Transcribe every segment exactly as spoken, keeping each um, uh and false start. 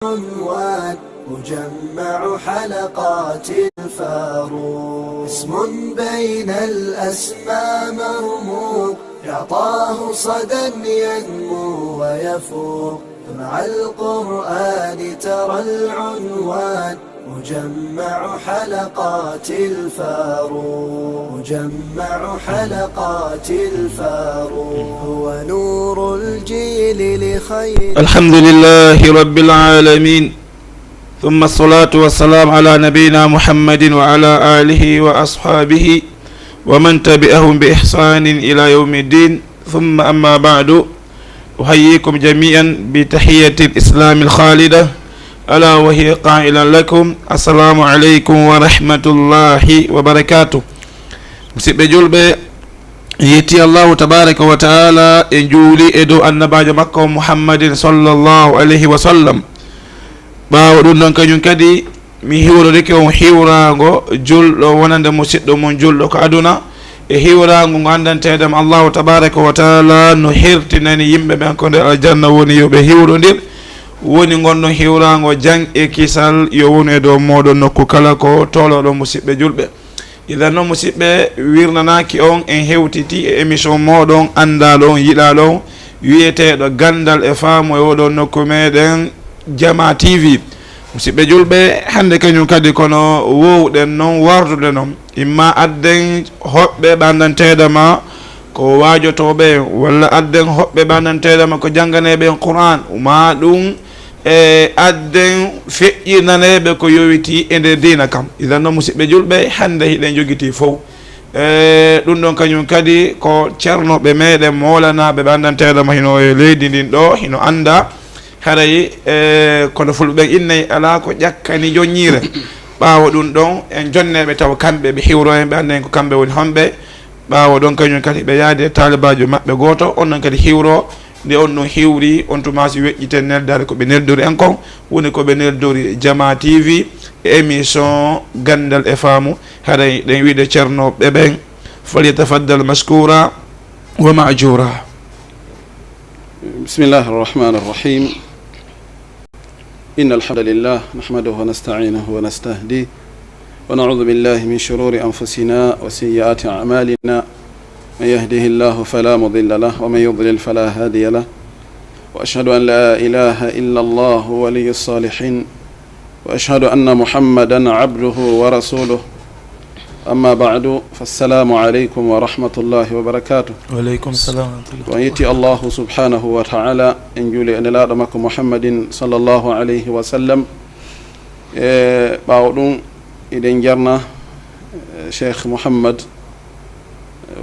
عنوان مجمع حلقات الفاروق. اسم بين الأسماء مرموق، يعطاه صدى ينمو ويفوق. مع القرآن ترى العنوان مجمع حلقات الفاروق. مجمع حلقات الفاروق هو نور الجيل لخير. الحمد لله رب العالمين، ثم الصلاة والسلام على نبينا محمد وعلى آله وأصحابه ومن تبعهم بإحسان إلى يوم الدين. ثم أما بعد، أحييكم جميعا بتحية الإسلام الخالدة، ألا وهي قائلا لكم: السلام عليكم ورحمة الله وبركاته. Musidɓe julɓe, yetti Allahu tabaraka wa taala, e juuli e dow annabaajo makko Muhammadin sallallahu alayhi wa sallam. Ɓaawo ɗum ɗon kañum kadi, mi hiwrorike on hiwraango julɗo wonande musiɗɗo mum julɗo ko aduna, e hiwraango ngo anndanteeɗam Allahu tabaraka wa taala no hertinani yimɓe ɓen ko nder aljanna woni yo ɓe hiwrondir. Woni ngon ɗon hiwraango jang e kisal yo wonu e dow mooɗon nokku kala ko toloɗon, musidɓe julɓe. Idan noon, musidɓe, wirnanaaki on, en hewtiti e émission mooɗon anndaaɗo on, yiɗaaɗo on, wiyeteeɗo Ganndal e Faamu e oɗo nokku meɗen Jama T V. Musidɓe julɓe, hannde kañum kadi kono wowɗen noon, wardude noon, imma adden hoɓɓe ɓe anndanteeɗo ma ko waajotooɓe, walla adden hoɓɓe ɓe anndanteeɗo ma ko jannganeeɓe en Qur'an, ma ɗum e adden feƴƴinaneeɓe ko yowitii e nder diina kam. Idan noon, musidɓe julɓe, hannde hiɗen jogitii fow. E ɗum ɗon kañum kadi ko ceernooɓe meɗen, moolanaaɓe ɓe anndanteeɗo ma hino e leydi ndin ɗo, hino annda haray, e, kono fulɓe ɓen innay alaa ko ƴakkani joññiire. Ɓaawo ɗum ɗon, en jonneeɓe taw kamɓe ɓe hiwro en, ɓe annda en ko kamɓe woni homɓe. Ɓaawo ɗon kañum kadi ɓe yaadi e taalibaajo maɓɓe gooto, on ɗon kadi hiwro. Nde on ɗon hiwri, on tuma si weƴƴiten neldaade ko ɓe neldori en kon, woni ko ɓe neldori Jama T V e émission Ganndal e Faamu. Haray ɗen wiide ceernooɓe ɓen, فليتفضل مشكورا ومأجورا. بسم الله الرحمن الرحيم. إن الحمد لله نحمده ونستعينه ونستهديه ونعوذ بالله من شرور أنفسنا وسيئات أعمالنا. من يهده الله فلا مضل له ومن يضلل فلا هادي له. وأشهد أن لا إله إلا الله ولي الصالحين. وأشهد أن محمدا عبده ورسوله. أما بعد، فالسلام عليكم ورحمة الله وبركاته. Wa aleykum salam wa rahmatullah. On yetti Allahu subhanahu wa ta'ala, en juuli e nelaaɗo makko Muhammadin sallallahu alayhi wa sallam. E ɓaawo ɗum, eɗen jarna, e, Cheikh Mouhammad,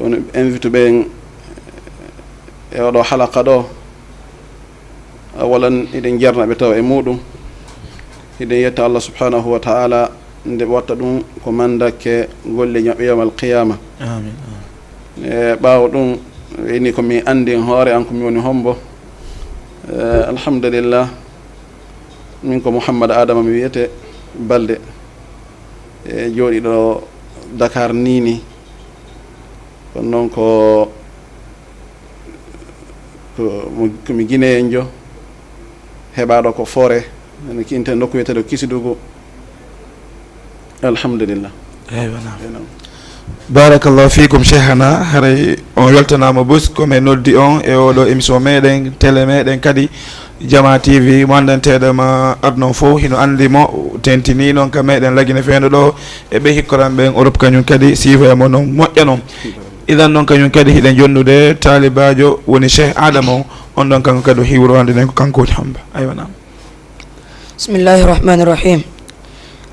woni invité ɓen e oɗo halaqa ɗo. Awalan, eɗen jarna ɓe taw e muɗum. Eɗen yetta Allah subhanahu wa ta'ala nde watta ɗum ko mandakke golle ñaɓɓe yawmal qiyama. Amin, amin. E ɓaawo ɗum, wayni ko mi anndi hoore an ko mi woni hombo. E, alhamdulillah, min ko Mouhammad Adama mi wiyete, Balde. E, jooɗiiɗo Dakar Nini. Kono noon ko, ko mo, ko mi Guinéenjo, heɓaaɗo ko Fore, ene ki inte nokku wiyeteeɗo Kisidugu. Alhamdulillah. Eywa, naam. Eywa, naam. Barakallahu fiikum, Cheikhana. Haray on weltanaama bus ko men noddi on e oɗo émission meɗen, télé meɗen kadi, Jama T V, mo anndanteeɗo ma aduna on fof hino anndi mo, tentini noon ka meɗen Lagine Feendo ɗo, e ɓe hikkoran ɓen Europe kañum kadi, siifa e mo noon moƴƴa noon. Idan noon kañum kadi hiɗen jonnude taalibaajo woni Cheikh Adama on, on ɗon kanko kadi o hiwro anndi ɗen ko kanko woni hombo. Aywa, naam. بسم الله الرحمن الرحيم.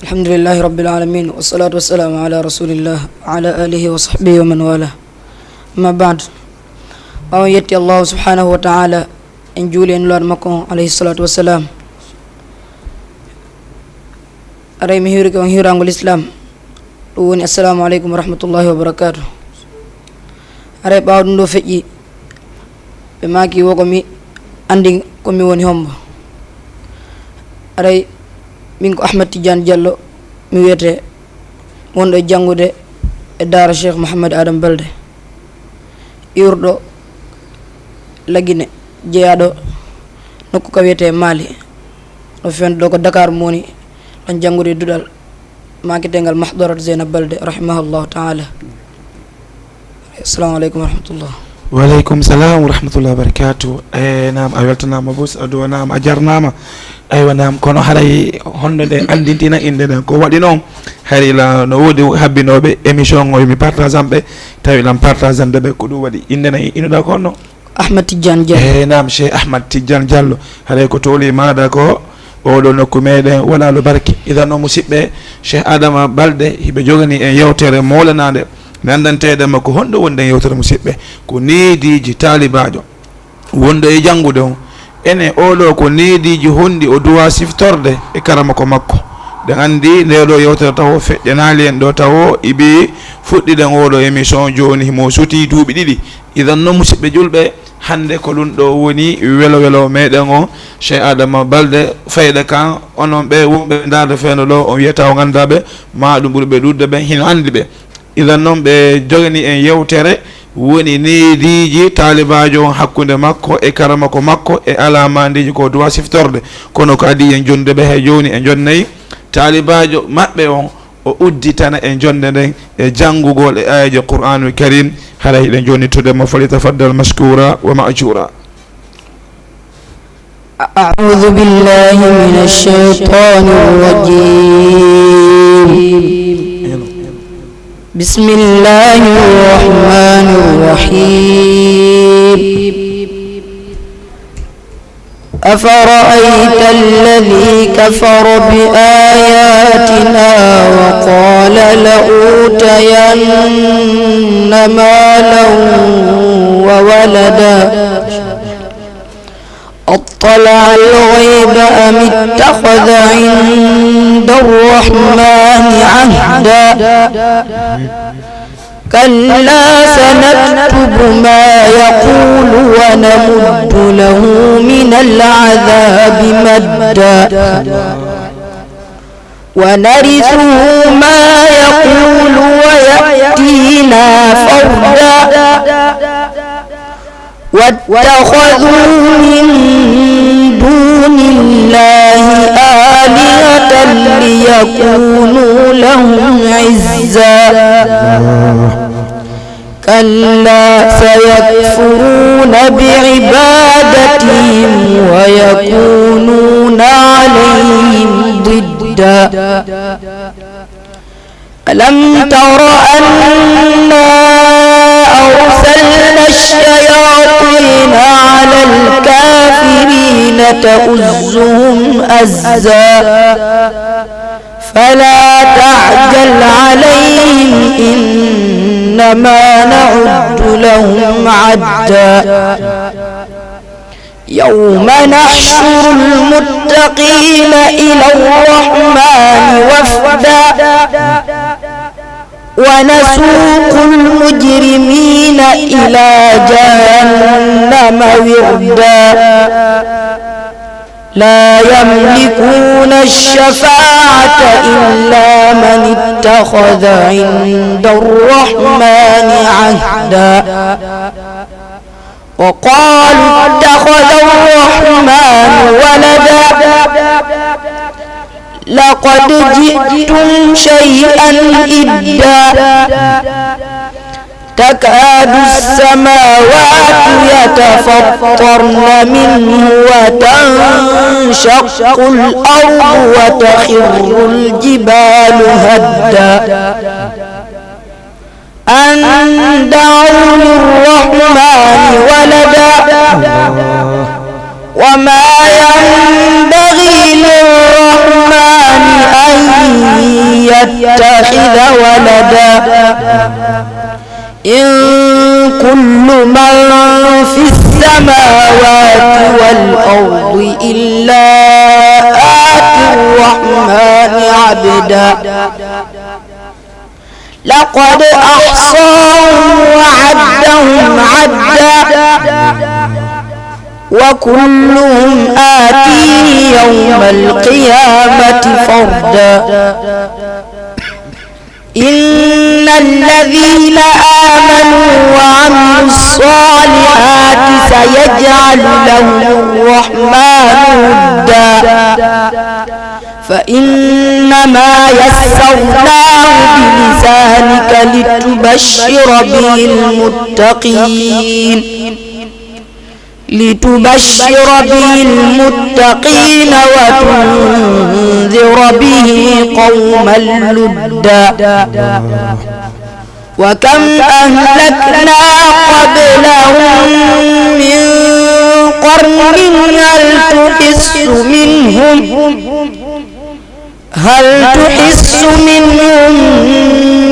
الحمد لله رب العالمين، والصلاة والسلام على رسول الله وعلى آله وصحبه ومن والاه. أما بعد. Ɓaawo yetti Allahu subhanahu wa ta'ala, en juuli e nulaaɗo makko on, alayhi salatu wassalam. Aray mi hiwrike on hiwraango l'islam, ɗum woni assalamu aleykum wa rahmatullahi wa barakatuh. Aray ɓaawo ɗum ɗo feƴƴi, ɓe maaki wo ko mi anndi ko mi woni hombo. Aray min ko Ahmad Tidiane Diallo mi wiyete, wonɗo e janngude e daara Cheikh Mouhammad Adam Balde, iwruɗo Lagine, jeyaaɗo nokku ka wiyetee Mali. No fewndo ɗo ko Dakar mo woni, ɗon janngude duɗal maketengal Mahdarat Zeynab Balde, rahimahullahu taala. Assalamu aleykum wa rahmatullah. Waaleykum salam wa rahmatullah wa barakatuh. E nam, a weltanama bus, a duwanama, a jarnama. Aywa nam, kono haray honno nde anndintina innde nden? Ko waɗi noon, hari la no woodi habbinooɓe émission o, yo mi partage am ɓe, tawi lan partage ande ɓe ko ɗum waɗi. Innde nden inoɗa ko honno? Ahmad Tidiane Diallo. Eyi nam, Cheikh Ahmad Tidiane Diallo. Haray ko tooli maɗa ko oɗo nokku meɗen Walalu Barki. Idan noon, musidɓe, Cheikh Adama Balde hiɓe jogani en yewtere moolanaande, nanndanteeɗe ma ko honɗo woni nden yewtere, musidɓe. Ko neediiji taalibaajo wonɗo e janngude on. Ene oɗo ko neediiji honɗi o duwa siftorde e karamoko makko? Ɗen anndi nde ɗo yewtere tawo feƴƴanaali en ɗo, tawo ibi fuɗɗiɗen oɗo émission jooni, himo suuti duuɓi ɗiɗi. Idan noon, musidɓe julɓe, hannde ko ɗum ɗo woni welo welo meɗen on, Cheikh Adama Balde, fayda kan onon ɓe wonɓe ndaarde feeno ɗo, on wiyata on anndaa ɓe, ma ɗum ɓuri ɓe ɗuuɗde ɓen hino anndi ɓe. Idan noon, ɓe jogani en yewtere woni neediiji taalibaajo on hakkunde makko e karamoko makko e alaamaandiiji ko duwa siftorde. Kono ko adii en jonnude ɓe he jooni, e jonnay taalibaajo maɓɓe on, o udditana en jonnde nden e janngugol e aayeeje Qur'aanul Kariim. Haray hiɗen jonnitude mo, falyatafaddal mashkuura wa ma'juura. أعوذ بالله من الشيطان الرجيم. بسم الله الرحمن الرحيم. أفرأيت الذي كفر بآياتنا وقال لأوتين مالا وولدا. أطلع الغيب أم اتخذ عند الرحمن عهدا؟ كلا سنكتب ما يقول ونمد له من العذاب مدا. ونرثه ما يقول ويأتينا فردا. واتخذوا من دون الله آلهة ليكونوا لهم عزا. كلا سيكفرون بعبادتهم ويكونون عليهم ضدا. ألم تر أنا أرسلنا الشياطين على الكافرين تؤزهم أزا. فلا تعجل عليهم إنما نعد لهم عدا. يوم نحشر المتقين إلى الرحمن وفدا. ونسوق المجرمين إلى جهنم وردا. لا يملكون الشفاعة إلا من اتخذ عند الرحمن عهدا. وقالوا اتخذ الرحمن ولدا. لقد جئتم شيئا إدا. تكاد السماوات يتفطرن منه وتنشق الأرض وتخر الجبال هدا. أن دعوا للرحمن ولدا. وما ينبغي للرحمن أن يتخذ ولدا. إن كل من في السماوات والأرض إلا آتي الرحمن عبدا. لقد أحصاهم وعدهم عدا. وكلهم آتيه يوم القيامة فردا. إن الذين آمنوا وعملوا الصالحات سيجعل لهم الرحمن ودا. فإنما يسرناه بلسانك لتبشر به المتقين، لتبشر به المتقين وتنذر به قوما لدا. وكم أهلكنا قبلهم من قرن هل تحس منهم، هل تحس منهم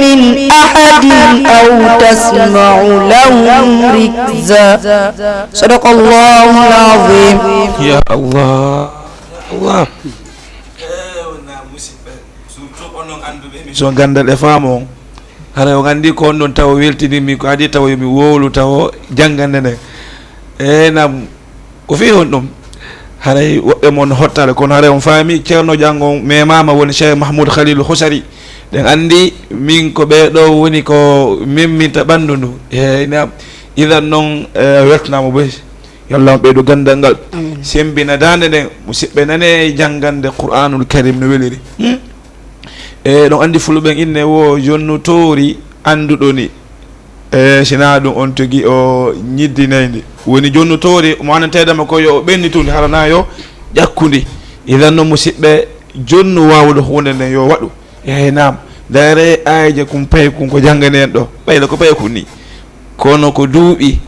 من أحد أو تسمع لهم ركزا. صدق الله العظيم. Ya Allah. Allah. So ganndal e faamu on, haray on anndi ko on ɗon tawo weltinimmi, ko adii tawo yo mi wowlu tawo janngande nden. E nam, ko fii honɗum? Haray woɓɓe mon hottaade, kono haray on faami ceerno janngo on memaama woni Cheikh Mahmoud Khalil Husari. Ɗen anndi min ko ɓee ɗoo woni ko memminta ɓanndu ndu. E nam, idan noon, e, weltanaama boy. Yo Allah on ɓeydu ganndal ngal. Amin. Semmbina daande nden, musidɓe nane janngande Qur'aanul Karim no weliri. Hmm? E, ɗon anndi Fulɓe ɓen inne wo jonnu toori annduɗo ni. E, sinaa ɗum on tigi o ñiddinayndi. Woni jonnu toori, mo annanteedama ko yo o ɓennitu ndi, hara na yo ƴakku ndi. Idan no musidɓe, jonnu waawuɗo huunde nden yo waɗu. Eey naam, ndaaree aayeeje kun paykun ko janngani en ɗo, ɓayla ko paykun ni. Kono ko duuɓi,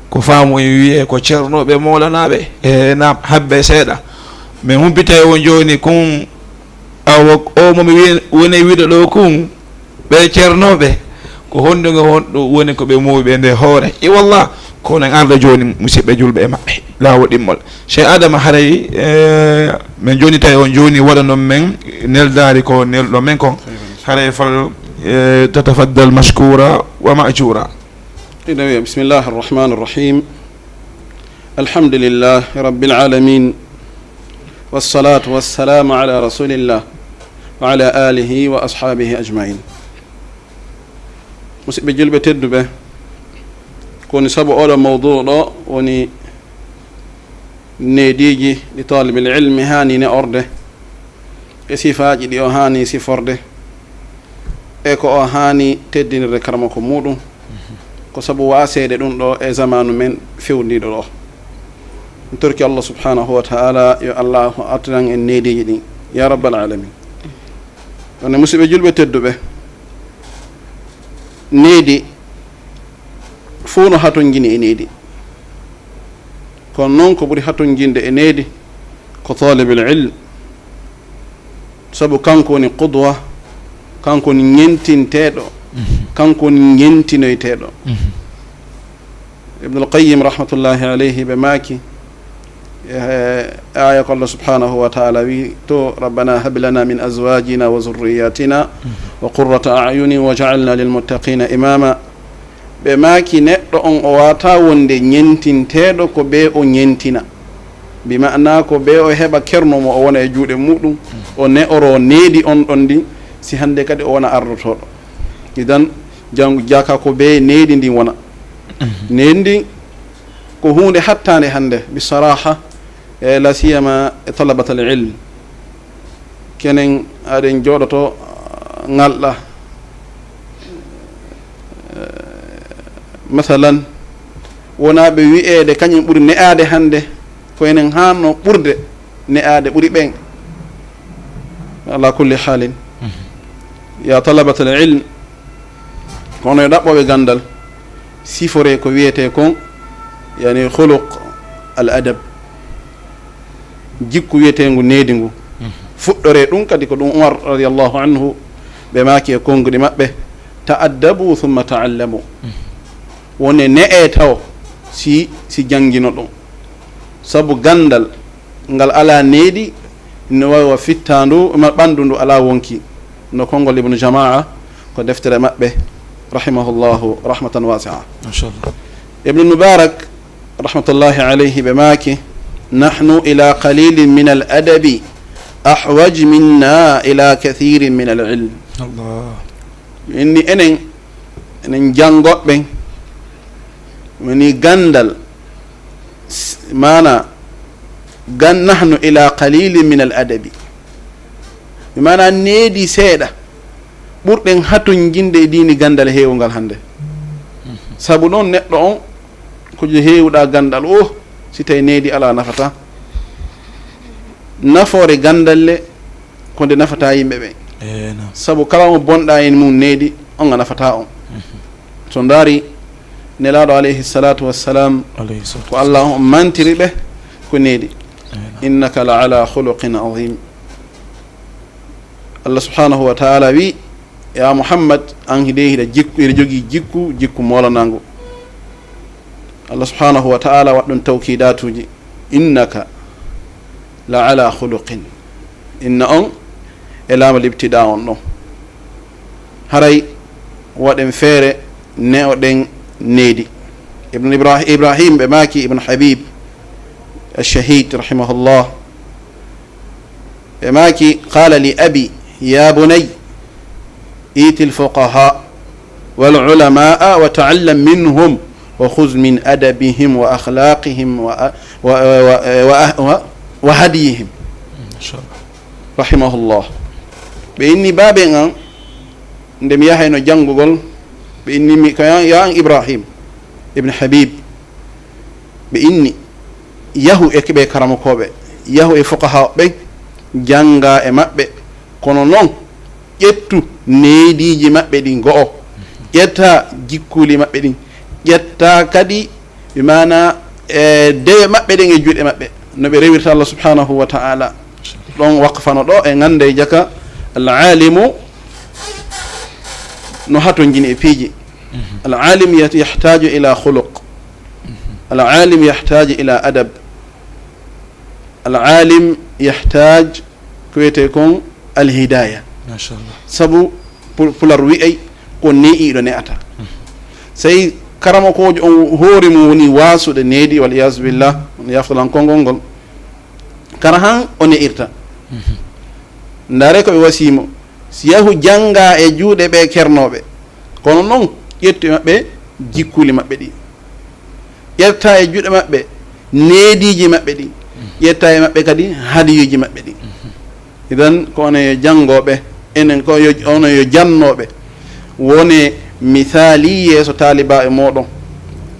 ko faamu en wiyee ko ceernooɓe moolanaaɓe. Eey naam, habbe seeɗa. Min humpitay on jooni kun, awa o mo mi wiy-, woni wiɗo ɗo kun, ɓe ceernooɓe, ko honɗun e honɗun woni ko ɓe muuyi ɓe nde hoore? I wallah, kono en arda jooni, musidɓe julɓe e maɓɓe, laawo ɗimmol. Cheikh Adama, haray, eh, min jooni tawi on jooni waɗanon men neldaari ko nelɗon men kon. Haray fal, eh, tatafaddal mashkura wa ma'jura. Ina wiya, bismillahi arrahmani arrahim. Alhamdulillahi rabbil alamin. Wassalatu wassalamu ala rasulillah wa ala alihi wa ashabihi ajmain. Musidɓe julɓe tedduɓe, ko woni sabu oɗo mawdu ɗo woni neediiji ɗi talibil ilmi haani ne'orde, e sifaaji ɗi o haani siforde, e ko o haani teddinirde karamoko muuɗum, ko sabu waaseede ɗum ɗo e zamaanu men fewndiiɗo ɗo. En torki Allah subhanahu wa ta'ala, yo Allahu artiran en neediiji ɗin, ya rabbal alamin. Kono musidɓe julɓe tedduɓe, needi fof no hatonjini e needi. Kono noon ko ɓuri hatonjinde e needi ko talibul ilm. Sabu kanko woni qudwa, kanko woni ñentinteeɗo, kanko woni ñentinoyteeɗo. Ibnul Qayyim rahmatullahi alayhi ɓe maaki, e aaya ko Allah subhanahu wa ta'ala wi to, "Rabbana hab lana min azwajina wa zurriyatina wa qurrata a'yunin waj'alna lil muttaqina imama." Ɓe maaki, neɗɗo on o waata wonde ñentinteeɗo ko ɓe o ñentina. Bi ma'ana ko ɓe o heɓa kerno mo o wona e juuɗe muɗum, o ne'oro needi on ɗon ndin, si hannde kadi o wona ardotooɗo. Idan, janngo jaka ko ɓe needi ndin wona. Needi ndin ko huunde hattaande hannde, bi saraha, e la siyama e talabatal ilm. Kenen aɗen jooɗoto, ngalɗa. Masalan, wonaaɓe wi'eede kañum ɓuri ne'aade hannde, ko enen haanno ɓurde ne'aade ɓuri ɓen. Ala kulli haalin, ya talabatal ilm, kono e ɗaɓɓooɓe ganndal, siforee ko wiyetee kon, yani, khuluq al adab, jikku wiyeteengu needi ngu. Fuɗɗoree ɗum kadi ko ɗum Umar radiyallahu anhu, ɓe maaki e konnguɗi maɓɓe, "Ta'addabu thumma ta'allamu." Wone ne'ee tawo si, si janngino ɗum. Sabu ganndal ngal alaa needi, no waawi wa fittaandu, ma ɓanndu ndu alaa wonki. No konngol Ibnu Jamaa, ko deftere maɓɓe, rahimahullahu rahmatan wasi'a. Machallah. Ibnu Mubarak, rahmatullahi alayhi, ɓe maaki, "Nahnu ila qalilin min al adabi ahwaj minna ila kathirin min al ilm." Allah. Inni enen enen janngoɓe ɓen, woni ganndal, s-, maana, gan-, "Nahnu ila qalilin min al adabi." Mi maana needi seeɗa, ɓurɗen hatonjinde e diini ganndal heewungal hannde. Sabu noon neɗɗo on, ko heewuɗaa ganndal o, si tawi needi alaa nafata. Nafoore ganndal le, ko nde nafata yimɓe ɓe. Eh, naam. Sabu kala mo bonɗa en mum needi, on a nafata on. Mhm. So ndaari, Nelaaɗo alayhi salatu wassalam, alayhi salatu ko Allah on mantiri ɓe ko needi. Eh, naam. "Innaka la ala khuluqin azim." Allah subhanahu wa ta'ala wi, "Ya Muhammad, an hide hiɗa jikku, hiɗa jogii jikku, jikku moolanangu." Allah subhanahu wa ta'ala waɗɗum tawkidatuji. "Innaka la ala khuluqin." Inna on e laama libtiɗa on ɗon. Haray waɗen feere ne'oɗen needi. Ibn Ibrah-, Ibrahim ɓe maaki, Ibn Habib al-Shahid rahimahullah, ɓe maaki, "Qala li abi, ya bunay, iti al-fuqaha wal ulama'a wa ta'allam minhum wa khudh min adabihim wa akhlaqihim wa, wa, wa, wa, wa, wa hadiyihim." Masha Allah. Rahimahullah. Ɓe inni baaben an, nde mi yahayno janngugol, ɓe inni mi, ko ya, ya an Ibrahim ibn Habib, ɓe inni, "Yahu e ɓe karamokooɓe, yahu e fuqahaa ɓen, jannga e maɓɓe, kono noon ƴettu neediiji maɓɓe ɗin go'o, ƴetta jikkuuli maɓɓe ɗin, ƴetta kadi, bi maana, e dewe maɓɓe ɗen e juuɗe maɓɓe, no ɓe rewirta Allah subhanahu wa ta'ala." Ɗon waqfano ɗo e ngannde jaka, al-aalimu no hatonjini e piiji. Mhm. Al-alim yat-, yahtaju ila khuluq. Mhm. Al-alim yahtaju ila adab. Al-alim yahtaj ko wiyetee kon al-hidaya. Mashallah. Sabu pul-, pular wi'ay ko ne'iiɗo ne'ata. Mhm. Sey karamokoojo on hoore mum woni waasude needi, wal iyazu billah, on yaftalan konngol ngol. Kara han o ne'irta. Mhm. Ndaare ko ɓe wasii mo. Si yahu jannga e juuɗe ɓe kernooɓe. Kono noon, ƴettu e maɓɓe jikkuuli maɓɓe ɗi. Ƴetta e juuɗe maɓɓe neediiji maɓɓe ɗi. Ƴetta e maɓɓe kadi hadiyuuji maɓɓe ɗi. Idan, ko onon yo janngooɓe, enen ko yo, onon yo jannooɓe. Wone misaali yeeso taalibaaɓe mooɗon.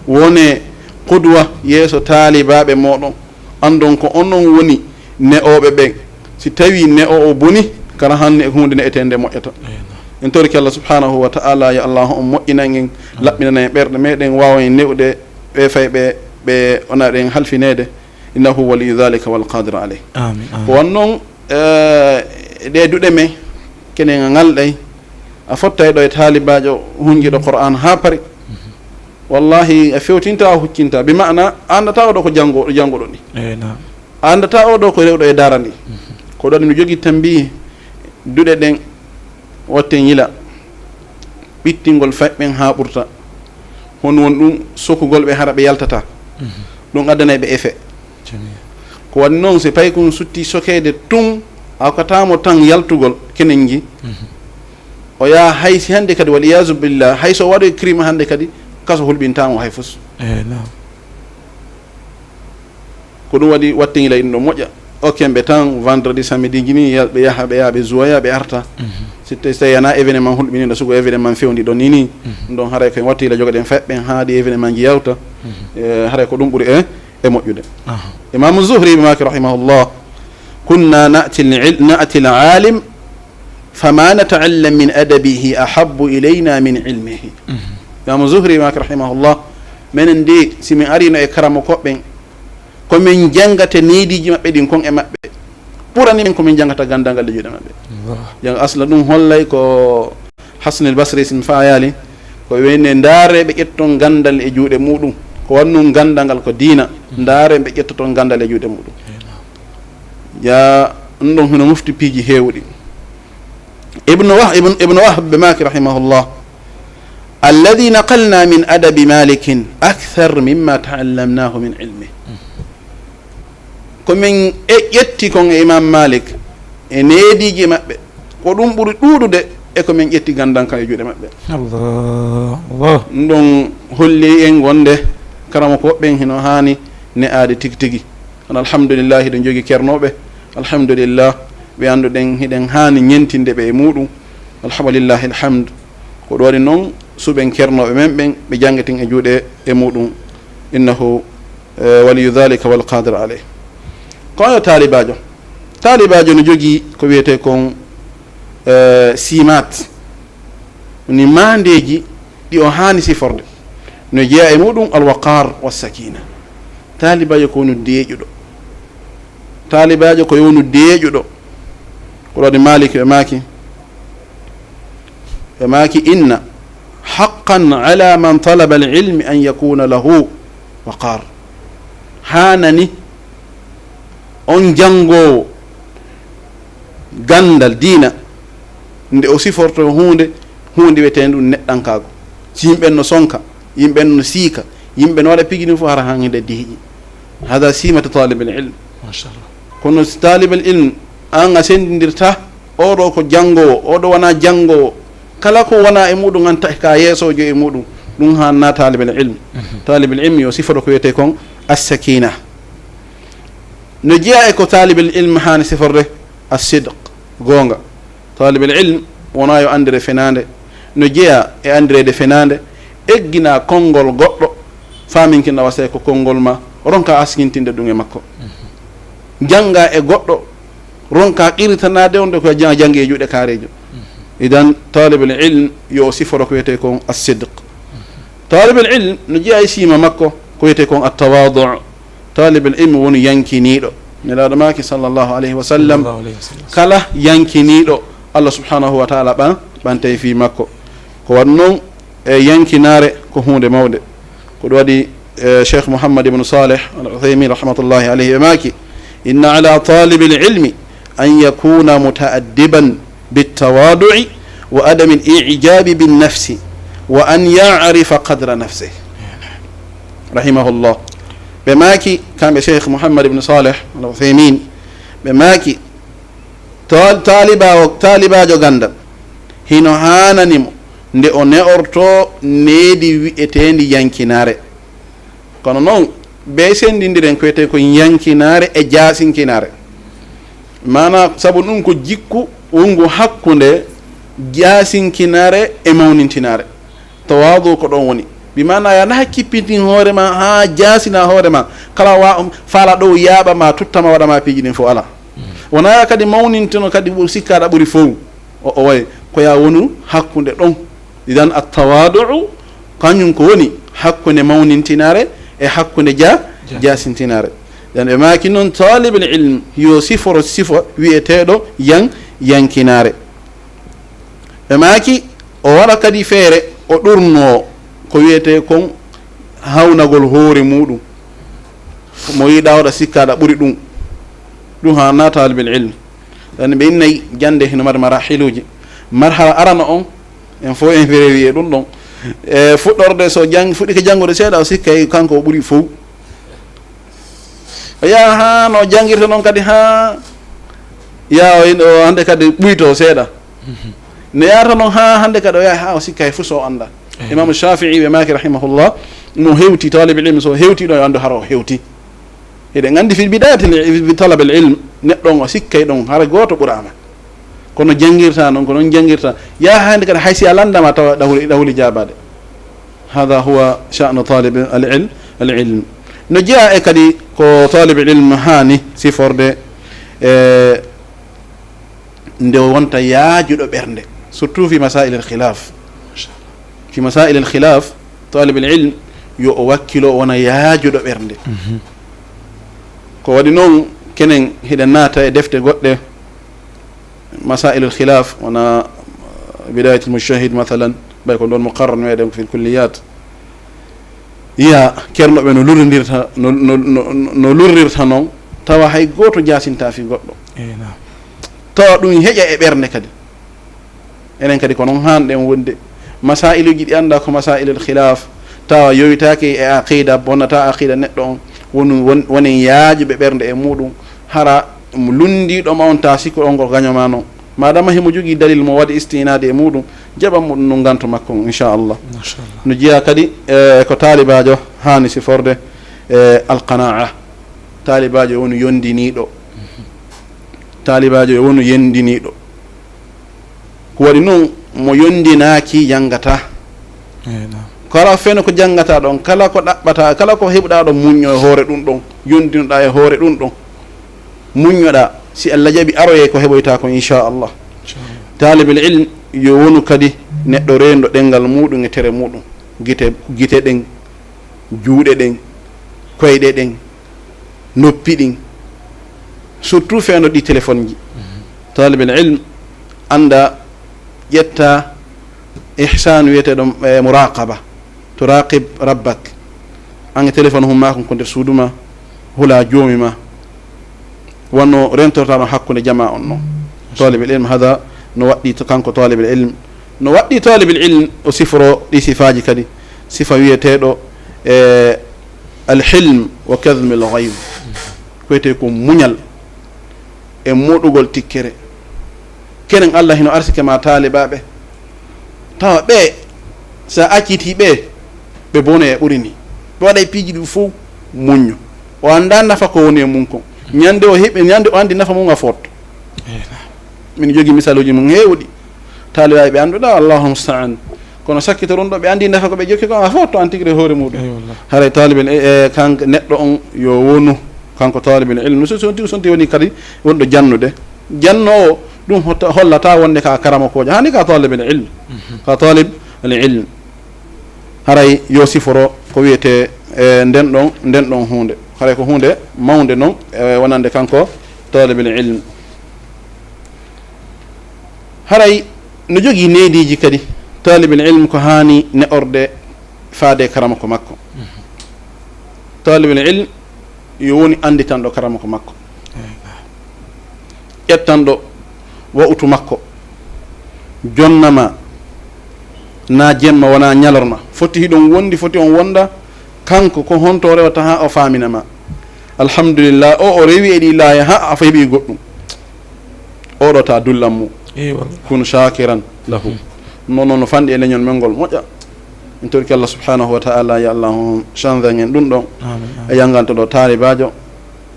Wone qudwa yeeso taalibaaɓe mooɗon. Anndon ko onon woni ne'ooɓe ɓen. Si tawii ne'oowo boni, kara hanni e huunde ne'eteende moƴƴata. Eey, naam. En torike Allah subhanahu wa ta'ala, yo Allah on moƴƴinan en, amin, laɓɓinana en ɓerɗe meɗen, waawa en ne'ude ɓe fay ɓe, ɓe wona ɗen halfineede. Innahu waliyu dhalika wal qadiru alayh. Amin, amin. Ko wan noon, eh, ɗe duɗe men, kenen a ngalɗay, a fottay ɗo e taalibaajo hunjiɗo Qur'an haa pari. Mhm. Wallahi, a fewtinta, a huccinta. Bi ma'ana, a anndataa oo ɗoo ko janngo-, jannguɗo ni. Eey, naam. A anndataa oo ɗoo ko rewɗo e daara ndi. Mhm. Ko ɗon mi jogii tambiih, duɗe ɗen, watten yila. Ɓittingol fay ɓen haa ɓurta. Hono won ɗum sokugol ɓe hara ɓe yaltataa. Mhm. Ɗum addanay ɓe effet. Jamil. Ko waɗi noon, si paykun sutti sokeede tun, a hokkataa mo tan yaltugol kenen nji. Mhm. O yaha hay si hannde kadi, wal iyaazu billah, hay so waɗoy crime hannde kadi, kaso hulɓintaa mo hay fus. Eey, naam. Ko ɗum waɗi watten yila ɗum ɗo moƴƴa. Okken ɓe tan vendredi, samedi ji ni, ya-, ɓe yaha, ɓe yaha, ɓe juwaya, ɓe arta. Mhm. Si tawi, si tawi yana événement hulɓiniiɗo, sugo événement fewndi ɗon ni ni. Mhm. Ɗum ɗon haray ko en watten yila jogaɗen fay ɓen haa ɗi événement ji yawta. Mhm. Eh, haray ko ɗum ɓuri e, e moƴƴude. Aha. Imaamu Zuhri ɓe maaki rahimahullah, "Kunna na'ti al-il-, na'ti al-alim, fama nata'allam min adabihi ahabbu ilayna min ilmihi." Mhm. Imaamu Zuhri maaki rahimahullah, "Menen de, si min arino e karamokooɓe ɓen, ko min janngata neediiji maɓɓe ɗin kon e maɓɓe, ɓurani min ko min janngata ganndal ngal e juuɗe maɓɓe." Allah. Jannga asla ɗum hollay ko Hasanul Basri, si mi faayaali, ko wiyne ndaare ɓe ƴetton ganndal e juuɗe muɗum. Ko wannun ganndal ngal ko diina, ndaare ɓe ƴettoton ganndal e juuɗe muɗum. Ya, ɗum ɗon hino mofti piiji heewuɗi. Ibnu Wah-, Ibn, Ibnu Wahb ɓe maaki rahimahullah, "Alladhi naqalna min adabi Malikin akthar mimma ta'allamnahu min ilmi." Ko min e-, ƴetti kon e Imam Malik e neediiji maɓɓe, ko ɗum ɓuri ɗuuɗude e ko min ƴetti ganndal kan e juuɗe maɓɓe. Allah, Allah. Ɗum ɗon holli en wonde karamokooɓe ɓen hino haani ne'aade tigi tigi. Kono alhamdulillahi, hiɗen jogii kernooɓe. Alhamdulillah, ɓe annduɗen hiɗen haani ñentinde ɓe e muɗum. Alhamdulillahi alhamdu. Ko ɗum waɗi noon, suɓen kernooɓe men ɓen, ɓe janngaten e juuɗe e muɗum. Innahu, eh, waliyu dhalika wal qadiru alayh. Ko yo taalibaajo. Taalibaajo no jogii ko wiyetee kon, eh, siimaat. Ni maandeeji ɗi o haani siforde. No jeyaa e muɗum alwaqar wa sakina. Taalibaajo ko woni deeƴuɗo. Taalibaajo ko woni deeƴuɗo. Ko ɗum waɗi Malik ɓe maaki, ɓe maaki, "Inna haqqan ala man talaba al-ilmi an yakuna lahu waqar." Haanani on janngoowo ganndal diina, nde o siforto huunde, huunde wiyeteende ɗum neɗɗankaagu. Si yimɓe no sonka, yimɓe no siika, yimɓe no waɗa piiji ɗin fof, hara han hinde deeƴi. Hada simatu talib al ilm. Machallah. Kono si talib al ilm, an a senndindirta, oɗo ko janngoowo, oɗo wona janngoowo. Kala ko wona e muɗum, an tawi ka yeesoojo e muɗum, ɗum haanna talib al ilm. Mhm. Talib al ilm yo sifoto ko wiyetee kon as-sakina. No jeyaa e ko talib al ilm haani siforde, as-sidq, goonga. Talib al ilm wona yo anndire fenaande. No jeyaa e anndireede fenaande, eggina konngol goɗɗo, faaminkinɗa wasay ko konngol ma, ronka askintinde ɗum e makko. Jannga e goɗɗo, ronka qirtanaade on de ko jang-, janngi e juuɗe kaareejo. Idan, talib al ilm yo siforo ko wiyetee kon as-sidq. Talib al ilm no jeyaa e siima makko ko wiyetee kon at-tawadu. Talib al ilm woni yankiniiɗo. Nelaaɗo maaki sallallahu alayhi wa sallam, sallallahu alayhi wa sallam, kala yankiniiɗo, Allah subhanahu wa ta'ala ɓan-, ɓantay fii makko. Ko waɗi noon, e yankinaare ko huunde mawde. Ko ɗum waɗi, e, Cheikh Muhammad ibn Saleh al Uthaymin rahmatullahi alayhi ɓe maaki, "Inna ala talibil ilmi an yakuna mutaaddiban bittawadu'i wa adamil i'jabi bin nafsi wa an ya'rifa qadra nafsihi." Rahimahullah. Ɓe maaki, kamɓe Cheikh Muhammad ibn Saleh al Uthaymin, ɓe maaki, taal-, taaliba o, taalibaajo ganndal, hino haanani mo nde o ne'orto needi wi'eteendi yankinaare. Kono noon, ɓe senndindiren ko wiyetee ko yankinaare e jaasinkinaare. Maanaa, sabu ɗum ko jikku wonngu hakkunde jaasinkinaare e mawnintinaare. Tawaadu ko ɗon woni. Bi maanaa, yo a naha kippitin hoore ma haa jaasina hoore ma. Kala wa-, faala ɗo yaaɓa ma, tutta ma, waɗa ma piiji ɗin fof alaa. Wonaa yo a kadi mawnintino kadi ɓuri sikka aɗa ɓuri fof. O, o wayi ko yo a wonu hakkunde ɗon. Idan at-tawaadu, kañum ko woni hakkunde mawnintinaare e hakkunde ja-, ja-, jaasintinaare. Idan ɓe maaki noon, taalibul ilm yo siforo sifo wiyeteeɗo yan-, yankinaare. Ɓe maaki o waɗa kadi feere o ɗurnoo ko wiyetee kon hawnagol hoore muuɗum. Mo yiɗa waɗa sikka aɗa ɓuri ɗum. Ɗum haanaa taalibul ilm. Ɗan ɓe innay jannde hino mari marahiluuji. Marhala arano on, en fof en feere wiye ɗum ɗon. E fuɗɗorde so jang-, fuɗɗike janngude seeɗa, o sikkay kanko o ɓuri fow. O yaha haa no janngirta noon kadi haa yaa o ino hannde kadi ɓuyto seeɗa. Ne yaata noon haa hannde kadi o yaha haa o sikkay fof so o annda. Ehe. Imaamu Shaafi'i ɓe maaki rahimahullah, mo hewti taalibul ilmi so hewti ɗo yo anndu hara o hewti. Eɗen anndi fi bidayatil, fi talabil ilm, neɗɗo on o sikkay ɗon hara gooto ɓuraama. Kono janngirta noon, ko noon janngirta. Yaa hannde kadi hay si a lanndama tawa ɗahuli, ɗahuli jaabaade. Hada huwa sha'nu talib al ilm, al ilm. No jeyaa e kadi ko talib al ilm haani siforde, e, nde wonta yaajuɗo ɓernde, surtout fi masail al khilaf. Fi masail al khilaf, talib al ilm yo o wakkilo wona yaajuɗo ɓernde. Mhm. Ko waɗi noon, kenen hiɗen naata e defte goɗɗe, masail al khilaf, wona Bidayat al Mujtahid, mathalan, ɓay ko ɗon muqarrar meɗen ko fil kulliyat. Yiya kernoɓe no lurrindirta, no, no, no, no lurrirta noon, tawa hay gooto jaasinta fi goɗɗo. Eey, naam. Tawa ɗum heƴa e ɓernde kadi. Enen kadi ko noon haanɗen wonde. Masailuji ɗi annda ko masailul khilaf, tawa yowitaake e aqida, bonnata aqida neɗɗo on, wonu-, won-, wonen yaajuɓe ɓernde e muɗum, hara mo lunndiiɗo ma on ta sikku on ko gaño ma noon. Madama himo jogii dalil mo waɗi istinaade e muɗum, jaɓan mo ɗum no nganto makko on, inchallah. No jeyaa kadi e ko taalibaajo haani siforde e alqanaa. Taalibaajo e wonu yondiniiɗo. Taalibaajo e wonu yondiniiɗo. Ko waɗi noon, mo yondinaaki yanngataa. Kala feeno ko janngataa ɗon, kala ko ɗaɓɓataa, kala ko heɓuɗaa ɗon, muñño e hoore ɗum ɗon, yondinoɗaa e hoore ɗum ɗon. Muññoɗaa, si Allah jaɓi, aroyee ko heɓoytaa ko, inchallah. Taalibel ilm yo wonu kadi neɗɗo reenɗo ɗenngal muɗum e tere muɗum. Gite, gite ɗen, juuɗe ɗen, koyɗe ɗen, noppi ɗin, surtout feeno ɗi téléphone ji. Taalibel ilm annda, ƴetta ihsan wiyeteɗo e muraqaba. Turaqib rabbak. An e téléphone hum makon ko nder suudu ma, hula joomi ma. Wano rentortaɗo hakkunde jama on non. Taalibel ilm hada no waɗɗi to kanko taalibel ilm. No waɗɗi taalibel ilm o siforo ɗi sifaaji kadi. Sifa wiyeteɗo e alhilm wa kadhmil ghayz. Ko wiyetee ko muñal e moɗugol tikkere. Kenen Allah hino arsike ma taalibaaɓe. Tawa ɓe, sa acciti ɓe, ɓe bone e ɓuri ni. Ɓe waɗay piiji ɗum fof muñño. O annda nafa ko woni e mum kon. Ñande o heɓi, ñande o anndi nafa mum a fotto. Min jogi misaluuji mum heewɗi. Taalibaaɓe ɓe annduɗaa, Allahu musta'an. Kono sakkito ɗum ɗo, ɓe anndi nafa ko ɓe jokki kon, a fotto an tigi e hoore muɗum. Haray taalibel e, e kanko neɗɗo on yo wonu, kanko taalibel ilm. No so, so tigi, so tigi woni kadi wonɗo jannude. Jannoowo, ɗum hotta-, hollata wonde ka karamokoojo. Hani ka taalibel ilm. Ka taalib al ilm. Haray yo siforo ko wiyetee, e, nden ɗon, nden ɗon huunde. Haray ko huunde mawnde non, e, wonande kanko taalibel ilm. Haray no jogii neediiji kadi, taalibel ilm ko haani ne'orde faade e karamoko makko. Taalibel ilm yo woni annditanɗo karamoko makko. Ƴettanɗo wa'utu makko. Jonnama na jemma wona ñalorma. Foti hiɗon wondi, foti on wonda. Kanko ko honto o rewata haa o faamina ma? Alhamdulillah, o, o rewi e ɗi laaya haa a heɓi goɗɗum. Oɗo ta dullan mo. Kun shakiran lahu. Non, non no fanɗi e leñol men ngol moƴƴa. En torki Allah subhanahu wa ta'ala, ya Allah on change en ɗum ɗon. E yanganto ɗo taalibaajo,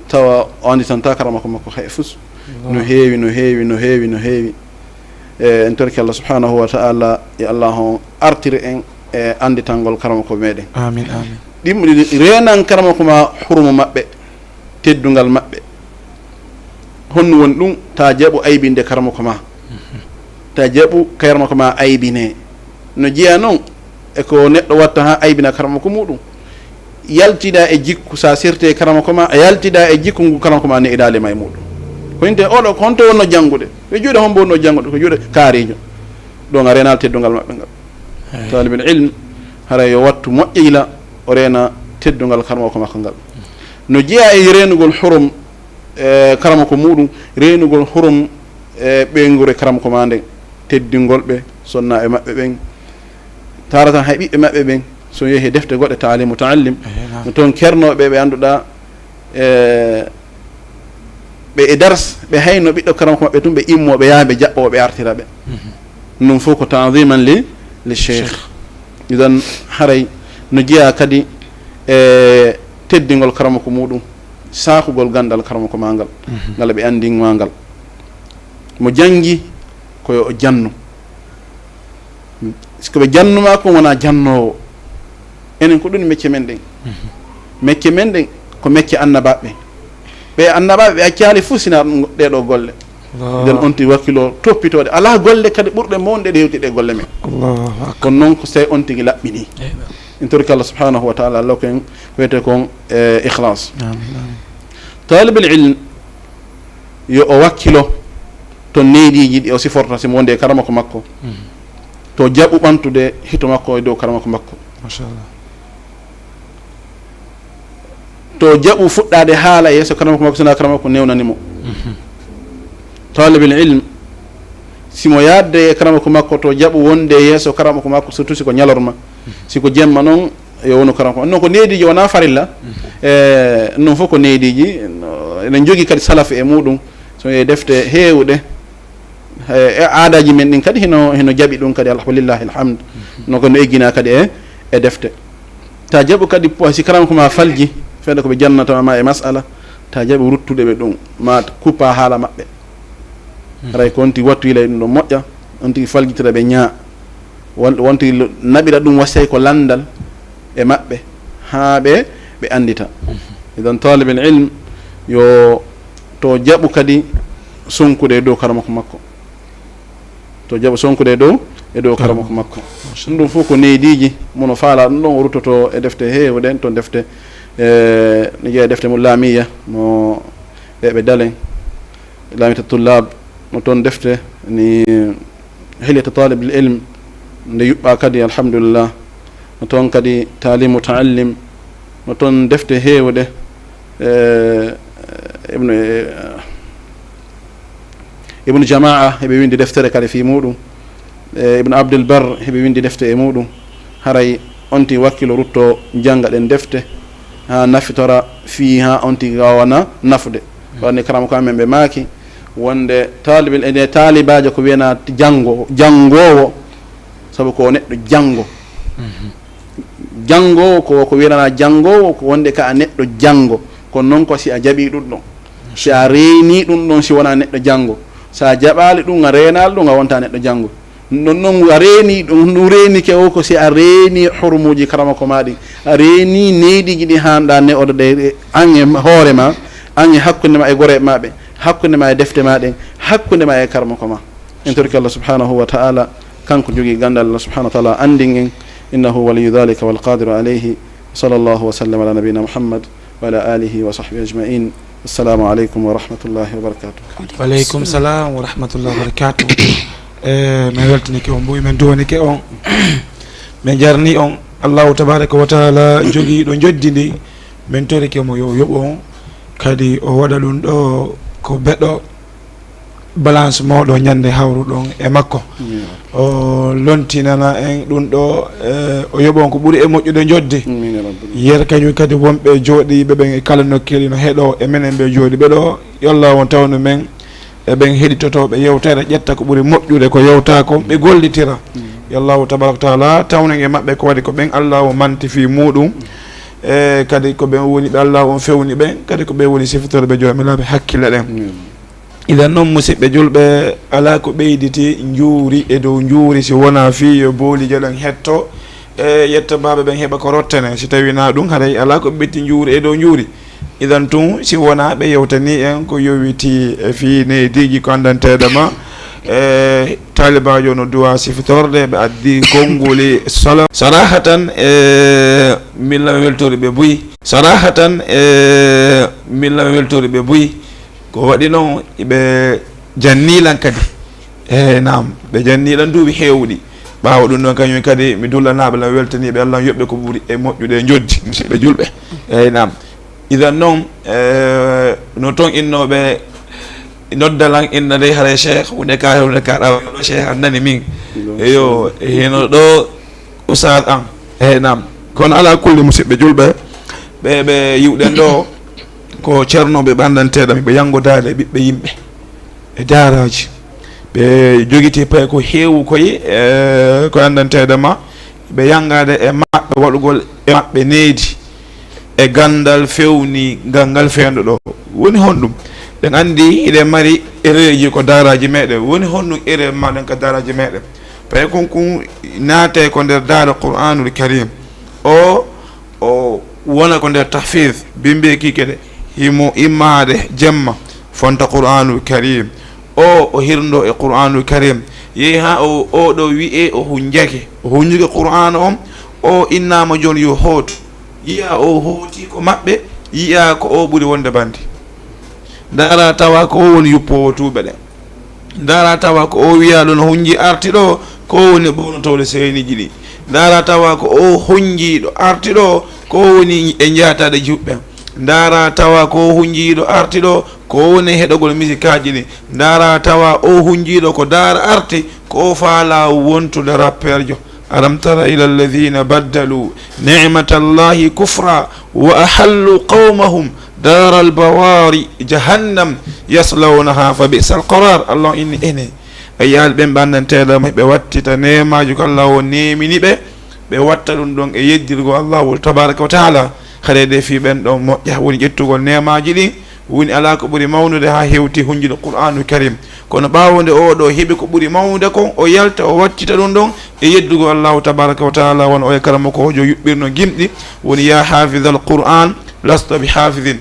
tawa o annditanta karamoko makko hay fus. No heewi, no heewi, no heewi, no heewi. E, en torki Allah subhanahu wa ta'ala, ya Allah on artire en e annditangol karamoko meɗen. Amin, amin. Ɗim-, reenan karamoko ma hurumo maɓɓe, teddungal maɓɓe. Honno woni ɗum? Ta jaɓu aybinde karamoko ma. Ta jaɓu karamoko ma aybine. No jeya noon e ko neɗɗo watta haa aybina karamoko muɗum. Yaltida e jikku, sa sirte e karamoko ma, a yaltida e jikku ngu karamoko ma ne'idaali ma e muɗum. Ko inte oɗo, ko honto wonno janngude? Ko juuɗe hombo wonno janngude? Ko juuɗe kaarijo. Ɗon a renal teddungal maɓɓe ngal. Talibul ilm, haray yo wattu moƴƴa yila, o reena teddungal karamoko makko ngal. No jeya e reenugol hurum, e, karamoko muɗum, reenugol hurum, e, ɓeynguure karamoko ma nden, teddingol ɓe, sonna e maɓɓe ɓen, taratan hay ɓiɓɓe maɓɓe ɓen, so yehi defte goɗɗe, taalimu, taallim, no toon kernooɓe ɓe annduɗaa, e, ɓe e dars, ɓe hayno ɓiɗɗo karamoko maɓɓe tun, ɓe immo, ɓe yaha, ɓe jaɓɓo, ɓe artira ɓe. Ɗum fof ko tanziman li, li cheikh. Idan haray no jeya kadi e teddingol karamoko muɗum, saakugol ganndal karamoko ma ngal, ngal ɓe anndin ma ngal. Mo janngi ko yo o jannu. Si ko ɓe jannuma ko wona jannoowo. Enen ko ɗum mecce men ɗen. Mecce men ɗen ko mecce annabaaɓe ɓen. Ɓe annabaaɓe ɓe accaali fof sina ɗum ɗee ɗoo golle. Nden on tigi wakkilo toppitoode. Alaa golle kadi ɓurɗe mawnude ɗe hewti ɗe golle men. Kono noon ko so tawi on tigi laɓɓinii. En torki Allah subhanahu wa taala Allah ko en ko wiyetee kon e ikhlas. Talibul ilm yo o wakkilo to neediiji ɗi o siforta si mo wonde e karamoko makko. To jaɓu ɓantude hito makko e dow karamoko makko. Machallah. To jaɓu fuɗɗaade haala yeeso karamoko makko, sina karamoko newnani mo. Talibul ilm, si mo yaadde e karamoko makko, to jaɓu wonde yeeso karamoko makko, surtout si ko ñalorma. Si ko jemma noon, yo wonu karamoko. Noon ko neediiji wona farilla. E, noon fof ko neediiji. No, eɗen jogii kadi salaf e muɗum. So e defte heewuɗe. E, e aadaaji men ɗin kadi hino, hino jaɓi ɗum kadi, alhamdulillahi alhamdu. No ko no eggina kadi e, e defte. Ta jaɓu kadi po-, si karamoko ma falji, feɗa ko ɓe jannata ma e masala, ta jaɓu ruttude ɓe ɗum, ma kuppa haala maɓɓe. Haray ko on tigi wattu yila e ɗum ɗon moƴƴa, on tigi faljitira ɓe ñaa. Won, won tigi lo-, naɓira ɗum wasiyay ko lanndal e maɓɓe, haa ɓe, ɓe anndita. Idan talibul ilm yo to jaɓu kadi sonkude e dow karamoko makko. To jaɓu sonkude e dow, e dow karamoko makko. Ɗum ɗum fof ko neydiiji, mono faala ɗum ɗon o ruttoto e defte heewɗe, to defte, e, ne jeeya defte mo laamiya, mo ɓe ɓe dalen, laamita tullab, no toon defte ni hilyata talibul ilm, nde yuɓɓa kadi, alhamdulillah, no toon kadi taalim mutaallim, no toon defte heewɗe, e, ibnu, e, Ibnu Jamaa heɓe winndi deftere kadi fii muuɗum, e Ibnu Abdul Bar heɓe winndi defte e muuɗum. Haray on tigi wakkilo rutto jannga ɗen defte haa nafitora fii haa on tigi waawana nafude. Waɗani karamoko amen ɓe maaki wonde taalibil e nde taalibaajo ko wiyana janngo, janngoowo, sabu ko o neɗɗo janngo. Janngo ko, ko wiyana janngo, ko wonde ka a neɗɗo janngo. Kono noon ko si a jaɓi ɗum ɗon. Si a reeni ɗum ɗon, si wona neɗɗo janngo. Si a jaɓaali ɗum, a reenaali ɗum, a wonta neɗɗo janngo. Ɗum ɗon noon a reeni ɗum, ɗum reenike o ko si a reeni hurumuuji karamoko ma ɗin. A reeni neyɗiji ɗi haanɗa ne'oɗo ɗe an e hoore ma, an e hakkunde ma e goreeɓe ma ɓe, hakkunde ma e defte ma ɗen, hakkunde ma e karamoko ma. En torike Allah subhanahu wa ta'ala, kanko jogii ganndal. Allah subhanahu wa ta'ala anndin en, innahu waliyyu dhalika wal qadiru alayhi. Sallallahu wa sallam ala nabiyyina Muhammad wa ala alihi wa sahbihi ajma'in. Assalamu alaikum wa rahmatullahi wa barakatuh. Waleykum salam wa rahmatullahi wa barakatuh. E, min weltanike on, mbuy min duwanike on. Min jarni on. Allahu tabaraka wa taala jogiiɗo njoddi ndi, min torike mo yo yoɓu on. Kadi o waɗa ɗum ɗo ko beɗo balance mooɗo ñande hawruɗon e makko. O lontinana en ɗum ɗo, e, o yoɓon ko ɓuri e moƴƴude njoddi. Yer kañum kadi wonɓe jooɗiiɓe ɓen e kala nokkeeli no heɗo e menen ɓe jooɗiiɓe ɗo. Yo Allah on tawnu men e ɓen heɗitotooɓe yewtere, ƴetta ko ɓuri moƴƴude ko yewta ko, ɓe gollitira. Yo Allahu tabaraka wa taala tawnen e maɓɓe ko waɗi ko ɓen Allah o manti fii muuɗum. E kadi ko ɓen woni ɓe Allah on fewni ɓen, kadi ko ɓen woni sifitorɓe joomiraaɓe hakkille ɗen. Idan noon, musidɓe julɓe, alaa ko ɓeyditi njuuri e dow njuuri si wonaa fii yo booli jalan hetto, e yetto baaɓe ɓen heɓa ko rottene. Si tawii naa ɗum, haray alaa ko ɓeyditi njuuri e dow njuuri. Idan tun, si wonaa ɓe yewtanii en ko yowiti e fii neydiiji ko anndanteeɗo ma, e taalibaajo no duwaa sifitorde, ɓe addi konnguli sala. Sarahatan, e milla weltori ɓe buy. Sarahatan, e milla weltori ɓe buy. Ko waɗi noon, ɓe jannii lan kadi. Eey, naam, ɓe jannii lan duuɓi heewuɗi. Ɓaawo ɗum ɗoon, kañum kadi, mi dullanaaɓe lan, weltaniiɓe, Allah yoɓɓe ko ɓuri e moƴƴude e njoddi, musidɓe julɓe. Eey, naam. Idan noon, eh, no toon innooɓe nodda lan, inna dey haray Cheikh, hunde ka, hunde ka ɗawa ɗo Cheikh annani min. Eyo, hino ɗo Oustaz an. Eey, naam. Kono alaa kulli, musidɓe julɓe, ɓe, ɓe yiwɗen ɗo, ko ceernooɓe ɓe anndanteeɗo, ɓe yanngodaade e ɓiɓɓe yimɓe e daaraaji. Ɓe jogitii pay ko heewu koye, e ko anndanteeɗo ma, ɓe yanngaade e maɓɓe waɗugol e maɓɓe needi e ganndal fewni ngal, ngal fewndo ɗo. Woni honɗum? Ɗen anndi hiɗen mari ereeji ko daaraaji meɗen. Woni honɗum eree maɗen ka daaraaji meɗen? Pay kon kun naate ko nder daara Qur'aanul Kariim. O, o wona ko nder tahfiz, bimbe kikede, himo immaade jemma, fonta Qur'aanul Kariim. O, o hirndo e Qur'aanul Kariim. Yehi haa o, o ɗo wi'e o hunjake. O hunjuke Qur'aana on, o innaama jooni yo hootu. Yi'a o hooti ko maɓɓe, yi'a ko o ɓuri wonde bandi. Ndaara tawa ko o woni yuppoowo tuuɓe ɗen. Ndaara tawa ko o wiyaaɗo no hunji arti ɗo, ko o woni ɓownotooɗo seeniiji ɗi. Ndaara tawa ko o hunjiiɗo arti ɗo, ko o woni e njaataɗe juɓɓe. Ndaara tawa ko o hunjiiɗo arti ɗo, ko o woni e heɗogol misikaaji ɗi. Ndaara tawa o hunjiiɗo ko daara arti, ko o faalaa wontude rappeerjo. ألم تر إلى الذين بدلوا نعمة الله كفرا وأحلوا قومهم دار البوار جهنم يصلونها فبئس القرار. Allah inni ene. E yaali ɓen ɓanndanteeɗo ma, ɓe wattita neemaaji ko Allah o neemini ɓe, ɓe watta ɗum ɗon e yeddirgol Allahu tabaaraka wa taala. Haray de fii ɓen ɗon moƴƴa woni ƴettugol neemaaji ɗin, woni alaa ko ɓuri mawnude haa hewti hunjude Qur'aanu Karim. Kono ɓaawo nde oo ɗoo heɓi ko ɓuri mawnude kon, o yalta, o wattita ɗum ɗon e yeddugol Allahu tabaaraka wa taala, wano oya karamokoojo yuɓɓirno gimɗi, woni, "Yaa haafizal Qur'aan, lasta bi haafizin."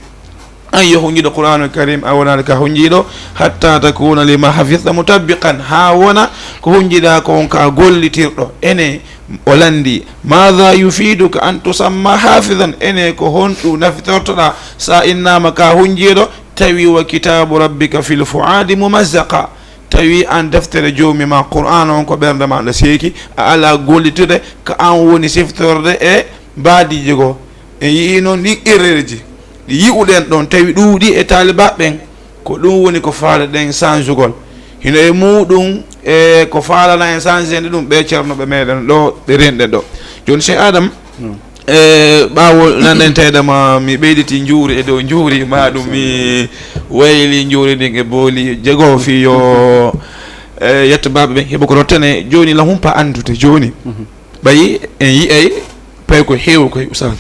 An yo hunjiiɗo Qur'aanu Karim, a wonaali ka hunjiiɗo, "hatta takuna lima hafizta mutabbiqan," haa wona ko hunjiiɗaa ko on ka gollitirɗo. Ene o lanndi, "Maada yufiduka an tusamma hafizan?" Ene ko honɗum nafitortoɗaa sa innaama ka hunjiiɗo, tawi wa kitaabu rabbika fil fuaadi mumazzaqa, tawi an deftere joomi ma Qur'aan on ko ɓernde ma ɗo seeki, a alaa gollitirde, ka an woni siftorde e mbaadiiji goo. En yi'i noon ɗin erreur ji ɗi yi'uɗen ɗon, tawi ɗuuɗi e taalibaaɓe ɓen, ko ɗum woni ko faalaɗen sanjugol. Hino e muuɗum, e ko faalana en sanjeede ɗum, ɓe ceerno ɓe meɗen ɗo, ɓe renɗen ɗo. Jooni, Cheikh Adam, e ɓaawo nanɗen teeɗa ma, mi ɓeyditi njuuri e dow njuuri, ma ɗum mi wayli njuuri ndin e booli jego fii yo, e, yetto baaɓe ɓen heɓa ko rottene. Jooni, la humpa anndude jooni. Ɓay en yi'ay pay ko heewi koy, Ustaas.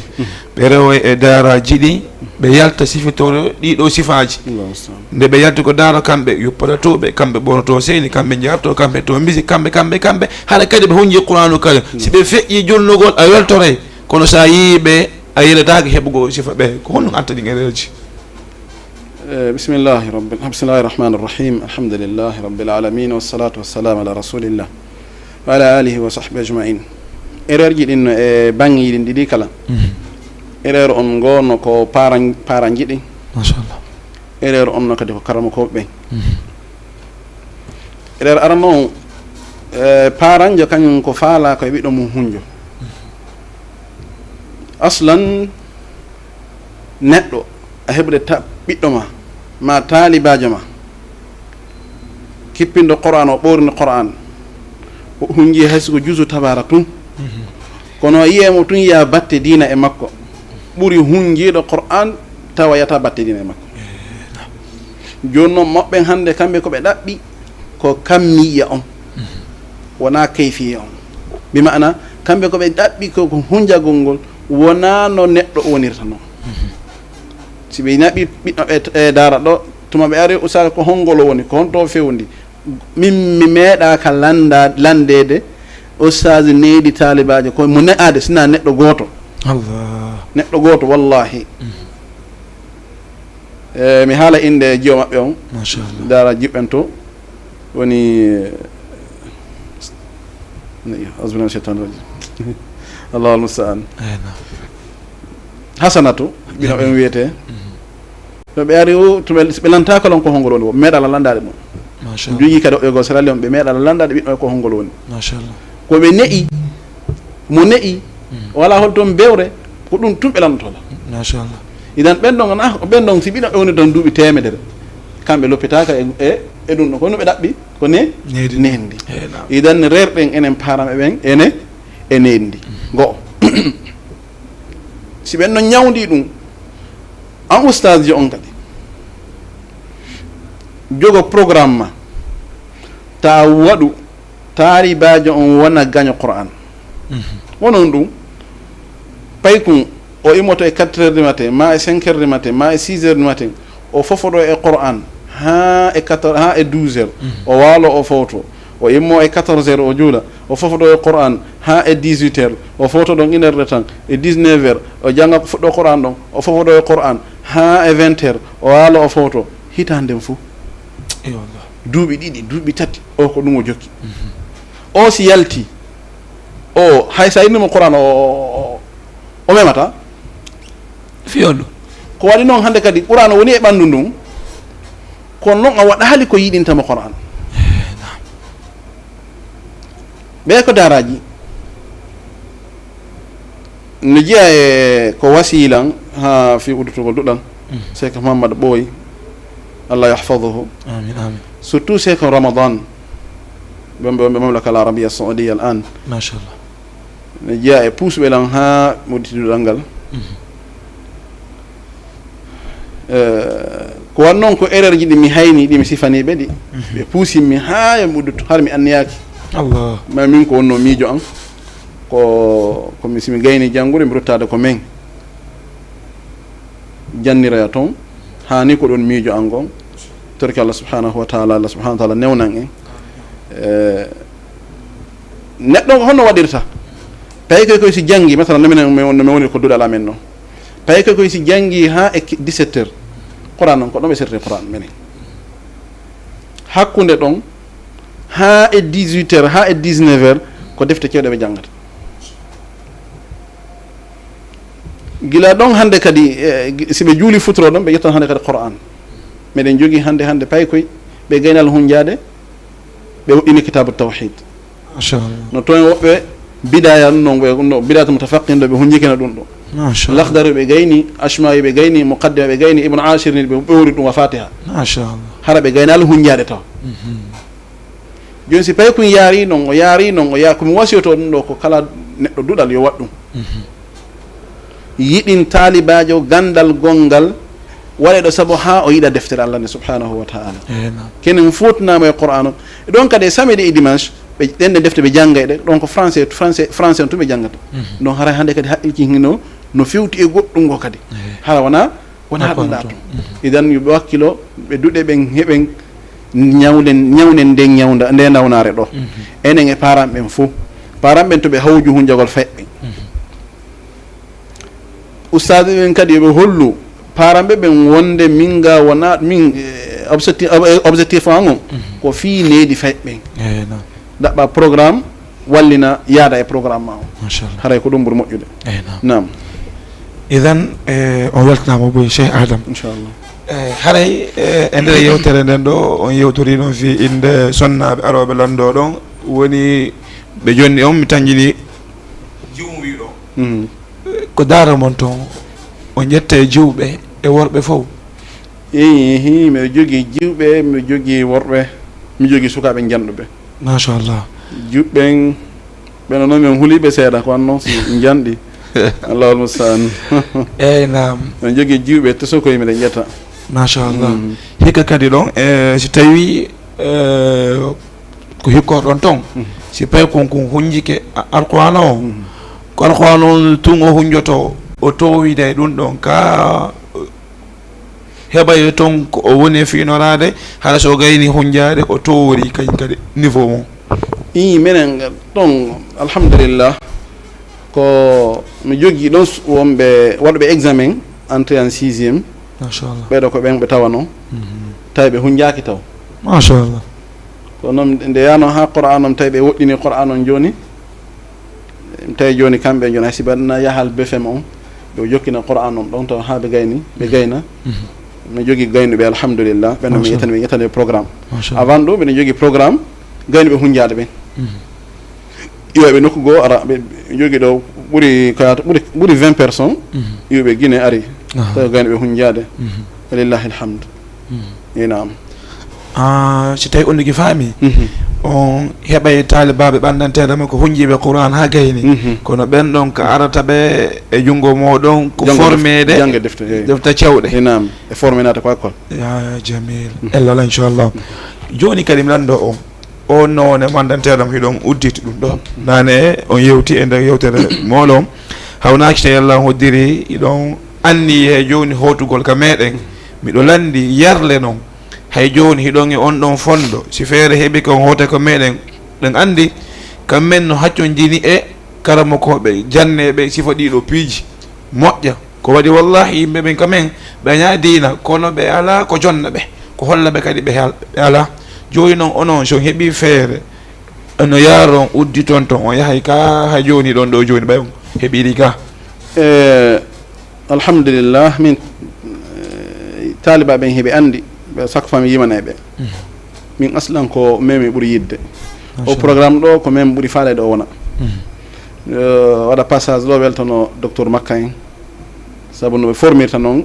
Ɓe rewoy e daaraaji ɗi, ɓe yalta sifitoro ɗii ɗoo sifaaji. Allahu akbar. Nde ɓe yalti ko daara, kamɓe yupporatooɓe, kamɓe ɓornotoo seeni, kamɓe njaartoo, kamɓe to mbisi, kamɓe, kamɓe, kamɓe. Hara kadi ɓe honji Qur'aanu Karim. Si ɓe feƴƴi jolnugol, a weltoray. Kono sa yii ɓe, a yeletaake heɓugol sifa ɓe. Ko honɗum atta ɗin erreur ji? Eh, bismillahi rabbil, bismillahi rahmani rahim. Alhamdulillahi rabbil alamin. Wassalatu wassalamu ala rasulillah. Wa ala alihi wa sahbihi ajmain. Erreur ji ɗin no e banŋeeji ɗin ɗiɗi kala. Mhm. Erreur on ngo no ko paran-, paranji ɗin. Machallah. Erreur on no kadi ko karamokooɓe ɓen. Mhm. Erreur arano on, eh, paranjo kañum ko faala ko e ɓiɗɗo mum hunjo. Aslan, neɗɗo a heɓude ta-, ɓiɗɗo ma, ma taalibaajo ma, kippinɗo Qur'aan, o ɓoorni Qur'aan, o hunji hay so ko juzu tabaara tun. Mhm. Kono a yi'ay mo tun yi'a batte diina e makko, ɓuri hunjiiɗo Qur'aan tawa yata batte diina e makko. Eh, na. Jooni non, moɓɓen hannde kamɓe ko ɓe ɗaɓɓi ko kammiya on, mhm, wonaa kayfiya on. Bi ma'ana, kamɓe ko ɓe ɗaɓɓi ko, ko hunjagol ngol, wonaa no neɗɗo o wonirta non. Mhm. Si ɓe naɓi ɓiɗɗo ɓe e daara ɗo, tuma ɓe ari, "Ustaz, ko honngol o woni? Ko honto o fewndi?" Min mi meeɗaaka lannda-, lanndeede ustaz needi taalibaajo, ko mo ne'aade, sinaa neɗɗo gooto. Allah. Neɗɗo gooto, wallahi. Mhm. E, mi haala innde jiwo maɓɓe on. Machallah. Daara jiɓɓen to. Woni, eh, ne'i, auzubillahi mina shaytani rajim. Allahul musta'an. Eh, na. Hasanatu, ɓino ɓen wiyetee. Mhm. No ɓe ari o, to ɓe, ɓe lantaaka lon ko honngol woni, wo meeɗa la lanndaade ɗum. Machallah. Njuuyi kadi o ego Sierra Leone, ɓe meeɗa la lanndaade ɓiɗɗo ko honngol woni. Machallah. Ko ɓe ne'i, mo ne'i, mm, wala hol toon bewre, ko ɗum tun ɓe lanndotoo la. Machallah. Idan ɓen ɗon, ana, ɓen ɗon, si ɓiɗɗo ɓe woni tan duuɓi teemedere, kamɓe loppitaaka e, e, e ɗum ɗon. Ko no ɓe ɗaɓɓi, ko ne? Neendi. Neendi. He, naam. Idan reerɗen enen paaraɓe ɓen, ene, e neendi. Mm. Go'o. Si ɓen ɗon ñawndi ɗum, an ustaasjo on kadi, jogo programme ma, ta waɗu taalibaajo on wona gaño Qur'an. Mhm. Wonon ɗum, paykun o immoto e quatre heures du matin, ma e cinq heures du matin, ma e six heures du matin, o fofoɗo e Qur'an haa e quatre, haa e douze heures. Mhm. O waalo o fowto. O immo e quatorze heures o juula. O fofoɗo e Qur'an haa e dix-huit heures. O fowto ɗon une heure de temps. E dix-neuf heures, o jannga ko fuɗɗo Qur'an ɗon. O fofoɗo e Qur'an haa e vingt heures. O waalo o fowto. Hitaande nden fuu. Eyo, Allah. Duuɓi ɗiɗi, duuɓi tati, o ko ɗum o jokki. Mhm. O si yalti, o hay sa innimo Qur'an o, o, o, o memata. Fii on ɗum. Ko waɗi noon hannde kadi Qur'an woni e ɓanndu ndun, kono noon a waɗaali ko yiɗintamo Qur'an. Eh, naam. Ɓee ko daaraaji. No jeyaa e ko wasilan haa fii udditugol duɗal. Mhm. Cheikh Mouhammad Ɓooy, Allah yahfaduhu. Amin, amin. Surtout Cheikh Ramadan, ɓe, ɓe, ɓe Mamlaka al Arabiya Saudiya al an. Machallah. No jeyaa e puusɓe lan haa mi udditi duɗal ngal. Mhm. Eh, Ko waɗ noon ko erreur ji ɗi mi hayni, ɗi mi sifanii ɓe ɗi. Ɓe puusimmi haa e mbuɗɗutu, har mi anniyaaki. Allah. Ma min ko wonnoo miijo am. Ko, ko mi, si mi gayni janngude, mi ruttaade ko men. Janniroya toon. Haa ni ko ɗoon miijo am ngon. Torki Allah subhanahu wa taala, Allah subhanahu wa taala newnan en. Eh, neɗɗo honno waɗirta? Tawi koy, koy si janngi, masalan, no minen, no mi woni ko duɗal amen noon. Tawi koy, koy si janngi haa e ki-, dix-sept heures. Qur'an noon, ko ɗon ɓe serti Qur'an menen. Hakkunde ɗon, haa e dix-huit heures, haa e dix-neuf heures, ko defte cewɗe ɓe janngata. Gila ɗon hannde kadi, eh, gi-, si ɓe juuli futuro ɗon, ɓe ƴettan hannde kadi Qur'an. Meɗen jogii hannde, hannde paykoy, ɓe gaynal hunjaade, ɓe woɗɗini kitaabu tawhid. Machallah. No toon woɓɓe bidaya no, no bidayat mutafaqin ɗo ɓe hunjikena ɗum ɗo. Machallah. Lakhdari ɓe gayni, Ashmawi ɓe gayni, Muqaddima ɓe gayni, Ibn Ashir ni ɓe ɓewri ɗum wa Fatiha. Machallah. Hara ɓe gaynaali hunjaade taw. Mhm. Jooni si paykun yaari noon, o yaari noon, o yaa-, ko mi wasiyoto ɗum ɗo ko kala neɗɗo duɗal yo waɗ ɗum. Mhm. Yiɗin taalibaajo ganndal gonngal waɗe ɗo sabu haa o yiɗa deftere Allah nde subhanahu wa ta'ala. Eh, naam. Kenen fuutnaama e Qur'an o. Ɗon kadi e samedi e dimanche, ɓe, ɗen ɗe defte ɓe jannga e ɗe, ɗon ko français, français, français on tun ɓe janngata. Mhm. Ɗon hara hannde kadi haqqilki hino, no fewti e goɗɗum ngo kadi. Eh. Hara wona, wona Hakko ɗum ɗa ɗum. Tun. Mhm. Idan yo ɓe wakkilo, ɓe duɗe ɓen heɓen ñawden, ñawden nden ñawnda, nde nawnaare ɗo. Mhm. Enen e parent ɓen fof. Parent ɓen to ɓe hawju hunjagol fayɓe. Mhm. Ustaaɓe ɓen kadi yo ɓe hollu paranɓe ɓen wonde min ga wona min, eh, objectif, ob-, eh, objectif an on ko fii needi fayɓe ɓen. Eey, naam. Ɗaɓɓa programme, wallina, yaada e programme ma on. Machallah. Haray ko ɗum ɓuri moƴƴude. Eey, naam. Naam. Idan, eh, on weltanaama boy Cheikh Adam. Inchallah. Eh, haray, eh, e nder yewtere nden ɗo, on yewtori noon fii innde sonnaaɓe arooɓe lanndoo ɗon, woni ɓe jonni on, mi tanjini jiwum wi ɗo. Mhm. Ko daara mon toon, o ƴetta e jiwɓe e worɓe fof? Ihi, miɗo jogii jiwɓe, miɗo jogii worɓe, miɗo jogii sukaaɓe njanɗuɓe. Machallah. Jiwɓe ɓen, ɓen noon min huliiɓe seeɗa, ko wanno si njanɗi. Allahul musta'an. Eey, naam. Miɗo jogii jiwɓe, tosokoye miɗo ƴetta. Machallah. Mhm. Hikka kadi ɗon, e, si tawi, e, ko hikkorɗon ton. Mhm. Si paykun kun hunjike a-, Alqur'aana o, mhm, ko Alqur'aana on tun o hunjoto, o towida e ɗum ɗon ka heɓa e ton ko o woni e fiinoraade, hara so o gayni hunjaade, o towori kañ kadi niveau mum. Ii, minen ɗon, alhamdulillah, ko mi jogii ɗon s-, wonɓe waɗɓe examen entrée en sixième. Machallah. Ɓeɗo ko ɓen ɓe tawano. Mhm. Tawi ɓe hunjaaki taw. Machallah. Ko noon nde yaano haa Qur'an on, tawi ɓe woɗɗini Qur'an on jooni. Tawi jooni kamɓe jooni, hay si ɓe waɗna yahal B F M on, ɓe jokkina Qur'an on ɗon taw haa ɓe gayni, ɓe gayna. Mhm. Mi jogii gaynuɓe, alhamdulillah. Ɓen no mi Machallah. Yetani, mi yetani programme. Machallah. Avant ɗum, mbiɗen jogii programme gaynuɓe hunjaade ɓen. Mhm. Iwooɓe nokku goo ara, ɓe jogii ɗo ɓuri, ko yaata ɓuri, ɓuri vingt personnes, mhm, iwooɓe Guinée ari, aha, tawi gayno ɓe hunjaade. Mhm. Walillahi alhamdu. Mhm. Ii, naam. Ah, si tawi on ɗigi faami, mhm, on heɓay taalibaaɓe ɓanndanteeɗe makko hunjiiɓe Qur'an haa gayni. Mhm. Kono ɓen ɗon ko arata ɓe e junngo mooɗon, ko janngo def-, formeede janngo defte, eey, defte cewɗe. Ii, naam. E formé naata ko école. Ya jamil. Mhm. Ella, inchallah. Jooni kadi mi lanndo on. O noone manndanteeɗam hiɗon udditi ɗum ɗo. Naane on yewti e nder yewtere mooɗon. Hawnaaki tawi Alla hoddiri hiɗon anniye jooni hootugol ka meɗen. Miɗo lanndi yarle non. Hay jooni hiɗon e on ɗon fondo. Si feere heɓi ka on hoota ka meɗen. Ɗen anndi kammen no haccondini e karamokooɓe janneeɓe sifa ɗiɗo piiji. Moƴƴa. Ko waɗi, wallahi, yimɓe ɓen ka men, ɓe añaa diina, kono ɓe alaa ko jonna ɓe, ko holla ɓe kadi ɓe hal-, ɓe alaa. Jooni non, onon, si on heɓii feere, no yaaron, udditon ton, on yahay ka, hay jooni ɗon ɗo jooni, ɓay on heɓirii ka. E, alhamdulillah, min, e, taalibaaɓe ɓen heɓe anndi, ɓe sakko fami yimanay ɓe. Mhm. Min aslan ko men mi ɓuri yiɗde. O machallah. Programme ɗo ko men ɓuri faaleede o wona. Mhm. Eh, waɗa passage ɗo weltano docteur makka en. Sabu no ɓe formirta noon,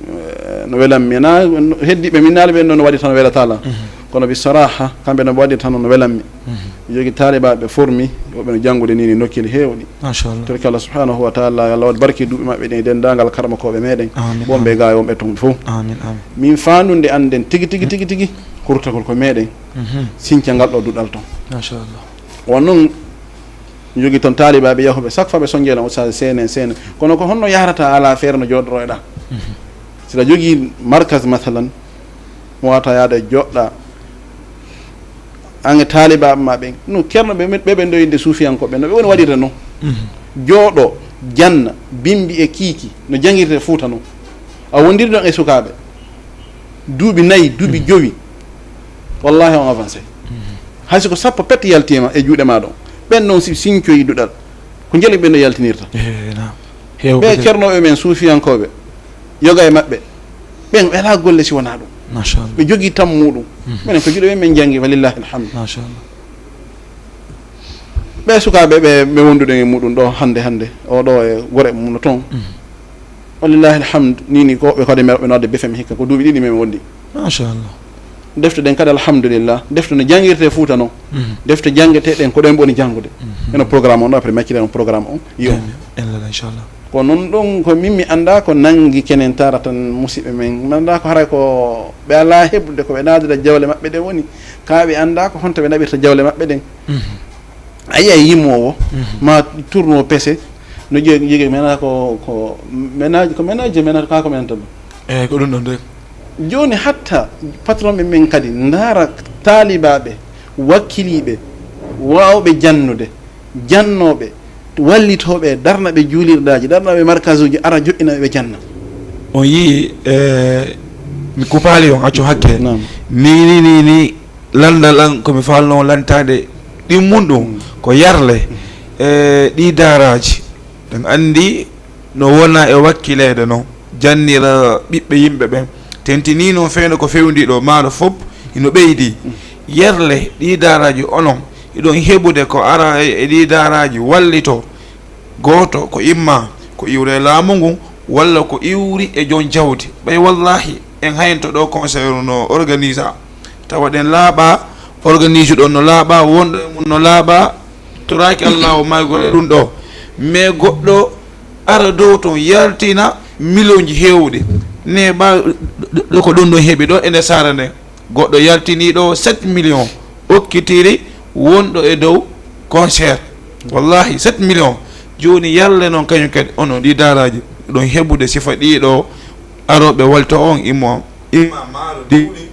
eh, no welammi. Na, no heddiiɓe min naali ɓen ɗo no waɗi tan welata la. Mhm. Kono bi saraha, kamɓe no ɓe waɗirta noon no welammi. Mhm. Mi jogii taalibaaɓe formi, woɓɓe no janngude ni, ni nokkeeli heewɗi. Machallah. Torki Allah subhanahu wa taala, yo Allah waɗ barke duuɓi maɓɓe ɗin e denndaangal karmakooɓe meɗen. Amin, wonɓe amin. Ga e wonɓe toon fof. Amin, amin. Min faandude annden tigi, tigi, tigi, tigi, kurtagol ko meɗen. Mhm. Sinca ngal ɗo duɗal toon. Machallah. Won noon, mi jogii toon taalibaaɓe yahooɓe, chaque fois ɓe sonjee lan, Oustaz, seenen, seenen. Kono ko honno yahrata alaa feere no jooɗoroɗaa? Mhm. Si aɗa jogii markaz, masalan, mo wata yaade joɗɗa, an e taalibaaɓe ma ɓen. No Ceerno ɓe, ɓe, ɓe ɗo innde suufiyankooɓe, no ɓe woni waɗirde noon. Mhm. Jooɗo, janna, bimbi e kiiki, no janngirte Fuuta noon. A wondirii ɗon e sukaaɓe. Duuɓi nayi, duuɓi jowi. Wallahi on avancé. Mhm. Hay so ko sappo pet yaltiima e juuɗe ma ɗon. Ɓen noon si sincoyi duɗal, ko njeli ɓen no yaltinirta. Eh, naam. Heewɓe ɓe de. Ceernooɓe men suufiyankooɓe, yoga e maɓɓe, ɓen ɓe alaa golle si wonaa ɗum. Machallah. Ɓe jogii tammuɗum. Mhm. Minen ko juuɗe men, min janngi, walillahi alhamdu. Machallah. Ɓe sukaaɓe ɓe, ɓe wonduɗen e muɗum ɗo hannde, hannde, o ɗo e gore mum no toon. Mhm. Walillahi alhamdu, ni, ni ko ɓe kadi ɓe nodde B F M hikka, ko duuɓi ɗiɗi men wondi. Machallah. Defte ɗen kadi, alhamdulillah, defte no janngirte Fuuta noon. Mhm. Defte janngeteɗen ko ɗen ɓe woni janngude. Mhm. Eno programme on ɗo, après mi accira on programme on, yo. Jam, en lala, inchallah. Ko noon ɗum, ko min mi annda ko nanngi kenen taratan musiɓɓe men. Mi annda ko haray ko ɓe alaa heɓude ko ɓe naadira jawle maɓɓe ɗen woni. Ka ɓe annda ko honto ɓe naɓirta jawle maɓɓe ɗen. Mhm. A yi'ay yimoowo, mhm, ma tournoo pese, no jogii, jogii mena ko, ko menage, ko menage, mena ka ko mena tan. Eyi, ko ɗum ɗon de. Jooni hatta patron ɓe men kadi ndaara taalibaaɓe, wakkiliiɓe, waawɓe jannude, jannooɓe, wallitooɓe, darnaɓe juulirɗaaji, darnaɓe markazuuji, ara joɗɗina ɓe janna. On yii, e, mi kupaali on, accu hakke. Naam. Ni, ni, ni, ni, lanndal an ko mi faalnoo lantaade ɗimmun ɗum, mm, ko yarle, mm, e ɗi daaraaji. Ɗen anndi no wona e wakkileede no jannira ɓiɓɓe yimɓe ɓen. Tentinii noon fewndo ko fewndi ɗo, maaro fof hino ɓeydi. Mm. Yarle ɗi daaraaji onon, hiɗon heɓude ko ara e, e ɗi daaraaji wallito. Gooto ko imma ko iwre laamu ngun, walla ko iwri e jon jawdi. Ɓay wallahi en haynto ɗo concert no organisa, tawa ɗen laaɓa, organise ɗon no laaɓa, wonɗo e mun no laaɓa, toraaki Allahu maygol e ɗum ɗo. Mais goɗɗo ara dow ton yaltina millionji heewɗi, ne ɓa ɗo ko ɗum ɗon heɓi ɗo e nder saara nden. Goɗɗo yaltiniiɗo sept millions okkitiri wonɗo e dow concert. Wallahi, sept millions. Jooni yarle noon kañum kadi, onon ɗi daaraaji, ɗon heɓude sifa ɗiɗo arooɓe walto on, immo, imma maaro diwɗi,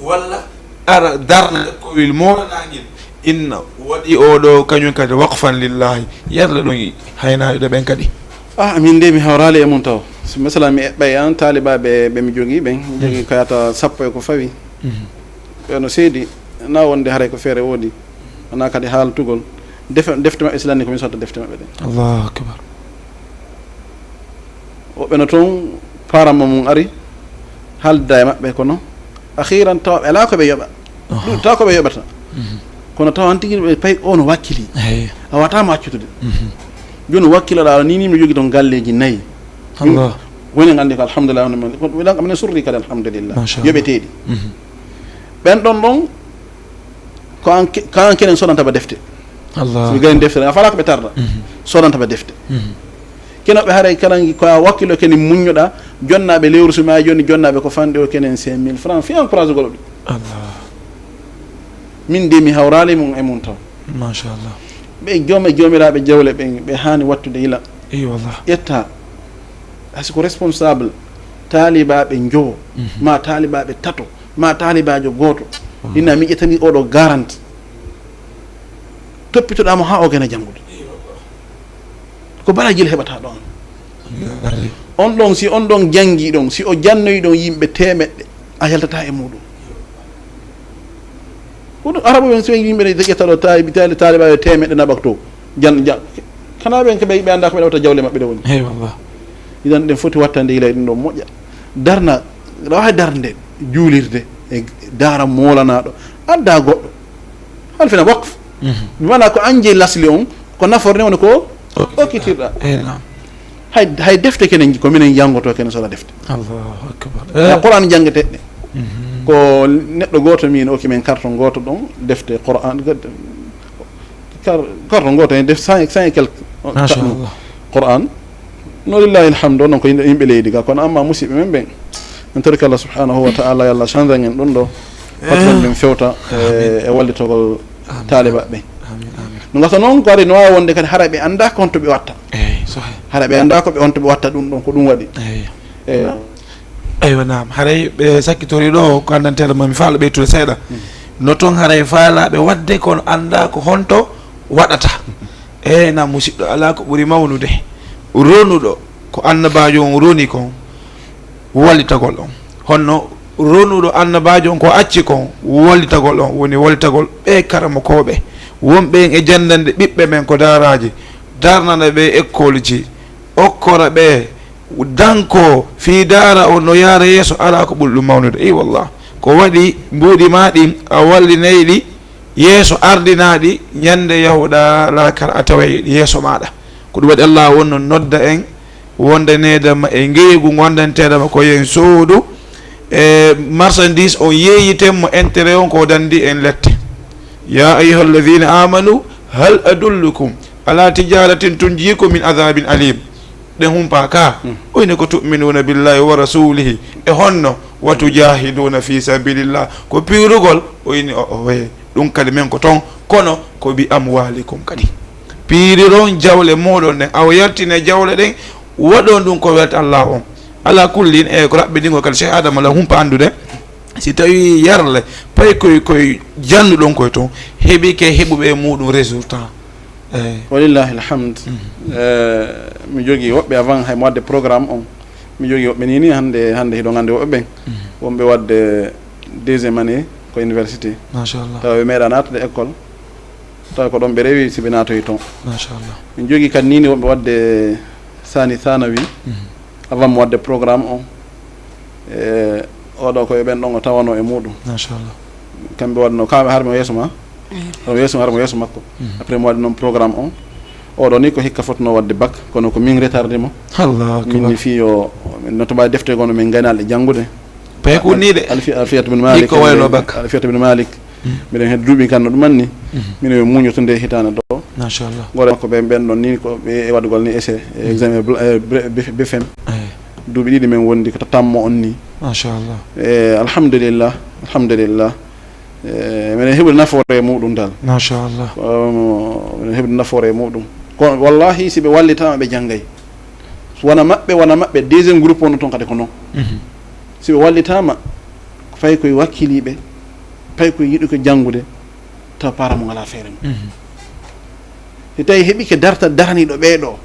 walla ara darna lekkowel moolanaangel, inna waɗi oɗo kañum kadi waqfan lillahi. Yarle ɗon haynaaɓe ɓen kadi. Ah, min de mi hawraali e mum taw. Si masalan mi eɓɓay an taalibaaɓe ɓe mi jogii ɓen, mi jogii, mhm, ko yata sappo e ko fawi. Mhm. Ɓe no seedi, na wonde haray ko feere woodi. Wonaa kadi haaltugol. Defe-, defte maɓɓe si lanni ko mi sotta defte maɓɓe ɗen. Allahu akbar. Woɓɓe no toon, paramma mum ari, haalda e maɓɓe kono, akhiran tawa ɓe alaa ko ɓe yoɓa. Aha. Ɗum tawa ko ɓe yoɓata. Mhm. Kono tawa on tigi ɓe pay o no wakkili. Eyi. A wata mo accutude. Mhm. Jooni wakkiloɗaa o ni, ni mi jogii toon galleeji nayi. Allah. Woni anndi ko alhamdulillah, woni men, ko ɗum ɗon kam ne surri kadi alhamdulillah. Machallah. Yoɓeteeɗi. Mhm. Ɓen ɗon ɗon, ko an ke-, ko an kenen sodanta ba defte. Allah. So ɓe gayni defte, a fala ko ɓe tarda. Mhm. Sodanta ba defte. Mhm. Keno ɓe haray kala ngi ko a wakkilo kene muññoɗa, jonnaaɓe lewru so mi ay jonni jonnaaɓe ko fanɗi o kenen cinq mille francs, fi encourage gol ɗum. Allah. Min de mi hawraali mum e mum taw. Machallah. Ɓe joom e joomiraaɓe jawle ɓen, ɓe haani wattude yila. Eyi wallah. Ƴetta, hay so ko responsable, taalibaaɓe njowo, mhm, ma taalibaaɓe tato, ma taalibaajo gooto, mhm, ina miƴetani oɗo garant. Toppitoɗaa mo haa o gena janngude. Ko barajil heɓata ɗon. On ɗon, si on ɗon janngi ɗon, si o jannoyi ɗon yimɓe teemeɗɗe, a yaltata e muɗum. Ko ɗum arabu ɓen, so yimɓe ne ƴetta ɗo taali-, taali-, taalibaaɓe teemeɗɗe naɓa to. Jan-, jan-, kana ɓen ko ɓe, ɓe annda ko ɓe ɗawta jawle maɓɓe ɗe woni. Eyi wallah. Idan ɗen foti wattande yila ɗum ɗo moƴƴa. Darna, ɗo hay darnde, juulirde, e daara moolanaɗo. Adda goɗɗo. Hal fina waqf. Mhm. Mana ko an jeyi lasli on, ko naforne woni ko okkitirɗa. Okkitirɗa. Eh, naam. Hay, hay defte kene ko minen janngoto kene sola defte. Allahu akbar. Ya Qur'an janngeteɗe. Mhm. Ko neɗɗo gooto min okki men carton gooto ɗon, defte Qur'an, kar-, carton gooto hen, def cent, cent et quelques, Machallah. Qur'an. No lillahi alhamdu, onon ko yimɓe, yimɓe leydi ga, kono amma musiɓɓe men ɓen. En torike Allah subhanahu wa ta'ala, yo Allah change en ɗum ɗo. Patron ɗum fewta e, e wallitogol taalibaɓe ɓen. Amin, amin. No gasa noon ko ari no waawi wonde kadi hara ɓe annda ko honto ɓe watta. Eyi, sahih. Hara ɓe annda ko ɓe honto ɓe watta ɗum ɗon, ko ɗum waɗi. Eyi. Eyi. Eywa, naam. Haray ɓe sakkitori ɗo ko anndanteeɗo ma, mi faala ɓeytude seeɗa. Mm. No toon haray faalaaɓe waɗde kono annda ko honto waɗata. Eyi, naam, musiɗɗo, alaa ko ɓuri mawnude. Ronuɗo ko annabaajo on roni kon, wallitagol on. Honno ronuɗo annabaajo on ko acci kon, wallitagol on, woni wallitagol ɓe karamokooɓe wonɓe en e jannande ɓiɓɓe men ko daaraaji, darnana ɓe ekkoolji, okkora ɓe danko fii daara on no yaara yeeso, alaa ko ɓuri ɗum mawnude. Eyi wallah, ko waɗi mbuuɗi maa ɗin, a wallinay ɗi yeeso, ardinaa ɗi, ñande yahuɗaa laakara a taway ɗi yeeso maaɗa. Ko ɗum waɗi Allah wonno nodda en wondaneede ma e ngeegu, gondanteeɗo ma ko yen soodu e marchandise on, yeeyiten mo intérêt on ko dandi en lette. Ya ayyuha alladhina amanu hal adullukum ala tijaratin tunjikum min adhabin alim. Ɗen humpa ka, Mm. o inni ko tu'minuna billahi wa rasulihi e honno wa tujahiduna fi sabilillah. Ko piirugol, o inni o, o, we. Ɗum kadi men ko toon, kono ko bi amwalikum kadi. Piiriron jawle mooɗon ɗen, awa yaltine jawle ɗen, waɗon ɗum ko welta Allah on. Ala kullin, e ko raɓɓiɗingol kadi Cheikh Adama la humpa anndude, si tawi yarle pay koy, koy jannuɗon koye toon, heɓike heɓuɓe e muɗum résultat. Eyi. Walillahi alhamd. Mhm. Eh, mi jogii woɓɓe avant hay mo waɗde programme on. Mi jogii woɓɓe ni, ni hannde, hannde hiɗon anndi woɓɓe ɓen. Mhm. Wonɓe waɗde deuxième année ko université. Machallah. Tawa ɓe meeɗa naatde école. Tawa ko ɗon ɓe rewi si ɓe naatoyi toon. Machallah. Min jogii kadi ni, ni wonɓe waɗde sani sanawi. Mhm. Avant mo waɗde programme on. E oɗo ko e ɓen ɗon o tawano e muɗum. Machallah. Kamɓe waɗno, kamɓe har mo yeeso ma. Eyi. Har mo yeeso, har mo yeeso makko. Mhm. Après mo waɗi noon programme on. Oɗo ni ko hikka fotno waɗde bac, kono ko min retardi mo. Allahu akbar. Min ni fii yo, no to mbawi defte gono min gaynal e janngude. Pay ko ni de. Alfi-, Alfiyat bin Malik. Hikka wayno bac. Alfiyat bin Malik. Mhm. Miɗen hedde duuɓi kan no ɗum anni. Mhm. Mino yo muñoto nde hitaande ɗo. Machallah. Gore makko ɓe, ɓen ɗon ni ko ɓe e waɗugol ni essai, e Mhm. examen bl-, e bre-, B F M. Eyi. Duuɓi ɗiɗi min wondi ko tattammo on ni. Machallah. E, alhamdulillah, alhamdulillah. E, minen heɓude nafoore e muɗum dal. Machallah. Um, minen heɓude nafoore e muɗum. Kono wallahi si ɓe wallitaama ɓe janngay. Wona maɓɓe, wona maɓɓe, deuxième groupe wonno toon kadi ko non. Mhm. Si ɓe wallitaama, ko fay koye wakkiliiɓe, fay koye yiɗuɓe janngude, tawa parent mum alaa feere mum. Mhm. Si tawi heɓike darta daraniiɗo ɓee ɗoo,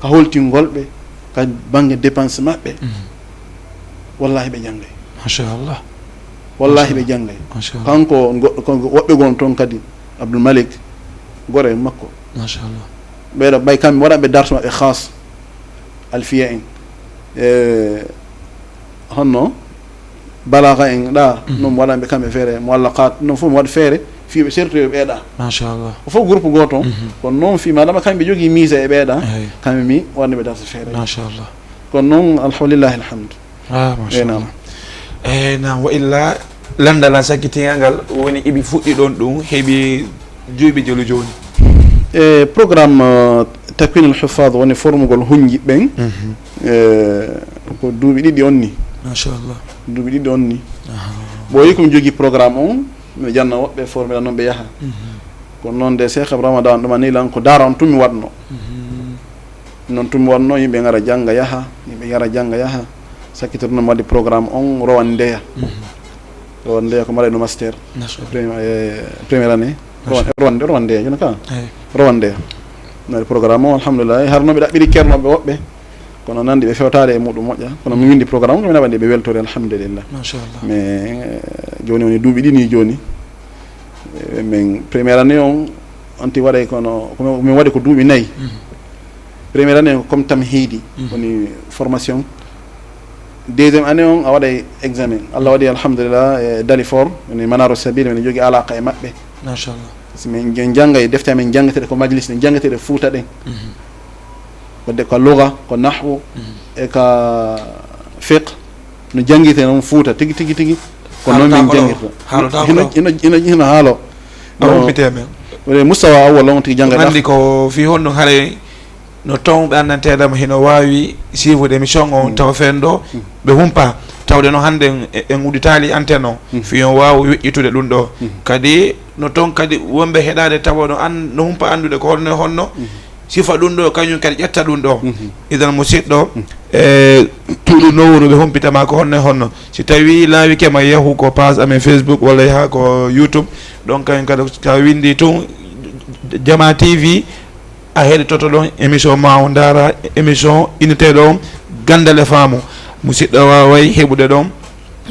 ka holtingol ɓe, ka bannge dépense maɓɓe, Mhm. wallahi ɓe janngay. Machallah. Wallahi ɓe janngay. Machallah. Kanko on goɗɗo, kanko woɓɓe gon toon kadi, Abdoul Malik, gore makko. Machallah. Ɓee ɗoo, ɓay kamɓe waɗaɓe darsu maɓɓe khas, Alfiya en. E, honno? Balaaga en ɗa, Mhm. non mi waɗanɓe kamɓe feere, muallaqat, non fof mi waɗa feere, fii ɓe sertoyo ɓee ɗa. Machallah. Ko fof groupe gooto on, Mhm. kono noon fii madama kamɓe jogii miisa e ɓee ɗa, Eyi. kamɓe mi waɗanɓe darsa feere. Machallah. Kono noon, alhamdulillahi alhamdu. Ah, Eyi, naam. Machallah. Eyi, naam, wa illa lanndal an sakkitingal ngal woni iɓe fuɗɗi ɗon ɗum, heɓi duuɓi jelu jooni. E programme, eh, Takwinul Huffaz woni formugol hunji ɓen. Mhm. Eh, ko duuɓi ɗiɗi on ni. Machallah. Duuɓi ɗiɗi on ni. Aha. Ɓooyi ko mi jogii programme on, mi janna woɓɓe, formira noon ɓe yaha. Mhm. Kono noon de Cheikh Ramadan ɗum ani lan ko daara on tumi waɗno. Mhm. Noon tumi waɗno yimɓe ngara jannga yaha, yimɓe ngara jannga yaha. Sakkitorno mi waɗi programme on rowan ndeya. Mhm. Rowan ndeya ko mbaɗayno master. Machallah. Premier, eh, première année. Rowan, Machallah. Rowan, rowan ndeya, jono ka? Eyi. Rowan ndeya. Mi waɗi programme o, alhamdulillah. Har no ɓe ɗaɓɓiri keernooɓe woɓɓe. Kono nanndi ɓe fewtaade e muɗum moƴƴa. Kono mi winndi programme, ko mi naɓani ɓe weltori, alhamdulillah. Machallah. Mais, eh, jooni woni duuɓi ɗiɗi ni jooni. Eh, min première année on, on ti waɗay kono, ko min, min waɗi ko duuɓi nayi. Mhm. Première année on ko comme tamhiidi, Mhm. woni formation. Deuxième année on, a waɗay examen. Allah waɗi, alhamdulillah, e Dalifort, woni Manaru Sabil, min jogii alaqa e maɓɓe. Machallah. Si min j-, janngay defte amen janngeteeɗe ko majlis, ɗe janngeteeɗe Fuuta ɗen. Mhm. Wadde ko lugha, ko nahwu, Mhm. e ka fiqh, no janngitee noon Fuuta tigi, tigi, tigi. Ko noon min jangirta. Hino, hino, hino haalo. A humpite men. Mustawa awwal on tigi jangata. Andi ko fi honno hare no ton ɓe annanteɗam hino waawi siifude émission on tawa feen ɗo ɓe humpa. Tawde no hannden e, en udditaali antenne o. Fi on waawa weƴƴitude ɗum ɗo. Kadi no ton kadi wonɓe heɗaade tawa no an-, no humpa anndude ko honno e honno. Sifa ɗum ɗo, kañum kadi ƴetta ɗum ɗo. Idan musidɗo, e tuuɗu nowru ɓe humpita ma ko honno e honno. Si tawi laawi kema yahu ko page amen Facebook walla yaha ko YouTube, ɗon kañum kadi ka windi tun Jama T V, a heɗitoto ɗon émission ma o ndaara émission inneteeɗo on Gandal e Faamu. Musidɗo waaway heɓude ɗon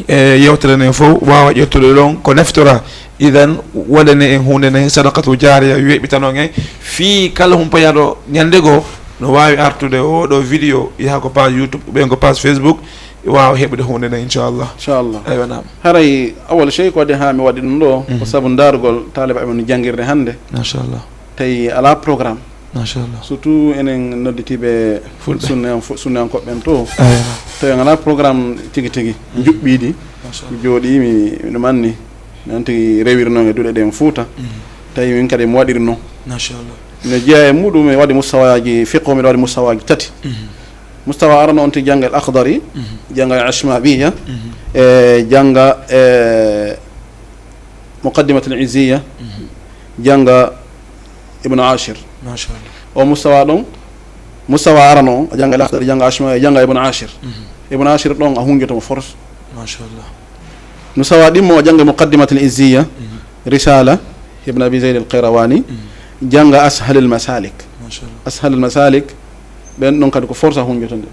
e yewtere nden fof waawa ƴettude ɗon ko naftora. Idan waɗane en huunde nden sadaqatu jaariya weɓɓitanon en fii kala humpoyaɗo ñande goo no waawi artude o ɗo vidéo yaha ko page YouTube ɓen ko page Facebook waawa heɓude huunde nden inchallah. Inchallah. Aywa naam. Haray awal sey ko waɗi haa mi waɗi ɗum ɗo ko sabu ndaarugol taaliba amen no janngirde hannde. Machallah. Tawi alaa programme. Machallah. Surtout enen nodditiiɓe sunne an fo-, sunne an koɓɓen to. Tawi en alaa programme tigi tigi. Njuɓɓiiɗi. Machallah. Mi jooɗii mi, miɗo manni. Noon tigi rewirnoo e duɗe ɗen Fuuta. Tawi min kadi mi waɗirnoo. Machallah. Miɗo jeyaa e muɗum, mi waɗi mustawaaji fiqhu, miɗo waɗi mustawaaji tati. Mustawa arano on tigi jannga al Akhdari, jannga al Ashmawiya, e jannga e Muqaddimat al Izziya, jannga Ibn Ashir. Machallah. O mustawa ɗon, mustawa arano on, a jannga al Akhdari, jannga Ashmawiya, jannga Ibn Ashir. Ibn Ashir ɗon a hunjoto mo force. Machallah. Mustawa ɗimmo o jannga Muqaddimat al Izziya, Risala, Ibn Abi Zayd al Qayrawani, jannga Ashal al Masalik. Machallah. Ashal al Masalik, ɓen ɗon kadi ko force a hunjoto nde.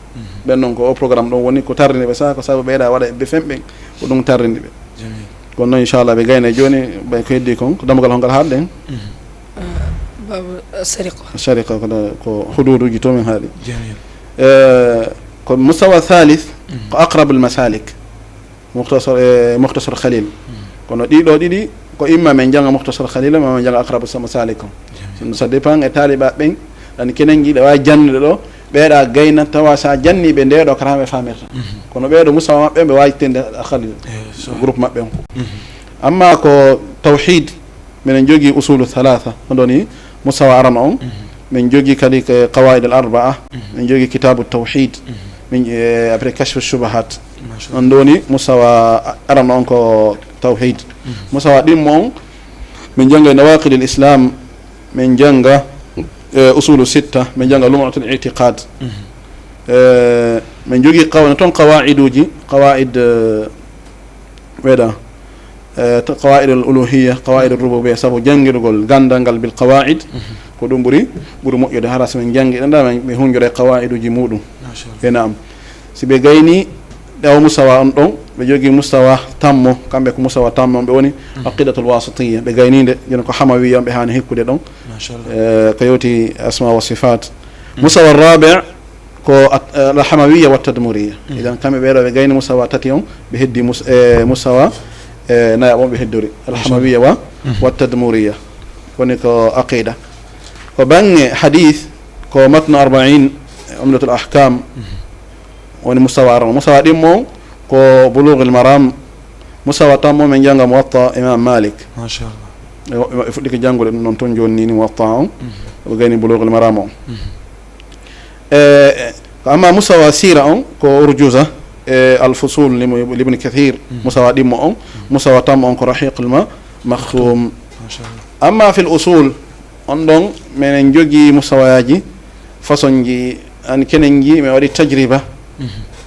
Ɓen ɗon ko o programme ɗon woni ko tarrini ɓe saha, ko sabu ɓeyɗa waɗa e ɓe femɓen, ko ɗum tarrini ɓe. Jamil. Kono noon inchallah ɓe gayna jooni, ɓay ko heddi kon, ko dambugal hongal haaɗɗen? Eh, babu sariqa. Sariqa ko da-, ko hududuji to min haaɗi. Jamil. Eh, ko mustawa thalith, ko aqrabul masalik. Mukhtasar, eh, Mukhtasar Khalil. Kono ɗiɗo ɗiɗi ko imma men jannga Mukhtasar Khalil, ma men jannga Aqrabu Sa-, Masalik on. Jamil. Ça dépend e taaliba ɓen, ɗan kenen jiiɗa waawi jannude ɗo, ɓeeɗa gayna tawa sa janni ɓe nde ɗo kara ɓe famirta. Kono ɓeeɗo mustawa maɓɓe ɓe waawi tende Khalil. Eh, so. Groupe maɓɓe on. Amma ko tawhid, minen jogii usulu thalatha, hono ni mustawa arano on. Min jogii kadi ko qawaid al arbaa. Min jogii kitabu tawhid. Min, eh, après kashfu shubahat. Machallah. On ɗoni mustawa arano on ko tawhid. Mustawa ɗimmo on, min jannga nawaqid al islam, min jannga, eh, usulu sitta, min jannga lum'atul i'tiqad. Eh, min jogii qaw-, toon qawaiduji, qawaid, eh, weɗa, eh, to qawaid al uluhiyya, qawaid al rububiyya, sabu janngirgol ganndal ngal bil qawaid, ko ɗum ɓuri, ɓuri moƴƴude. Hara so min janngi ɗen ɗa, min, min hunjora e qawaiduji muɗum. Machallah. E naam. Si ɓe gayni ɗe o mustawa on ɗon, ɓe jogii mustawa tammo, kamɓe ko mustawa tammo, ɓe woni aqidatul wasitiyya, ɓe gayni nde, jooni ko hamawiyya on ɓe haani hikkude ɗon. Machallah. Eh, ko yewti asma wa sifat. Mustawa rabi' ko at-, eh, al hamawiyya wa tadmuriyya. Idan kamɓe ɓeeɗo ɓe gayni mustawa tati on, ɓe heddi mus-, eh, mustawa, eh, nayaɓo on ɓe heddori. Al hamawiyya wa, wa tadmuriyya. Woni ko aqida. Ko bange hadith, ko matnu arba'in, umdatul ahkam. Woni mustawa arano. Mustawa ɗimmo on ko Bulughul Maram. Mustawa tammo min jannga Muwatta Imam Malik. Machallah. E woɓɓe maɓɓe fuɗɗike janngude ɗum ɗon toon jooni ni, ni Muwatta on. Ko gayni Bulughul Maram on. E, ko amma mustawa sira on ko Urjuza e Al Fusul li, li Ibn Kathir. Mustawa ɗimmo on. Mustawa tammo on ko Rahiqul Ma-, Makhtum. Machallah. Amma fil usul, on ɗon minen jogii mustawayaaji façon ji, an kenen ji, mi waɗi tajriba.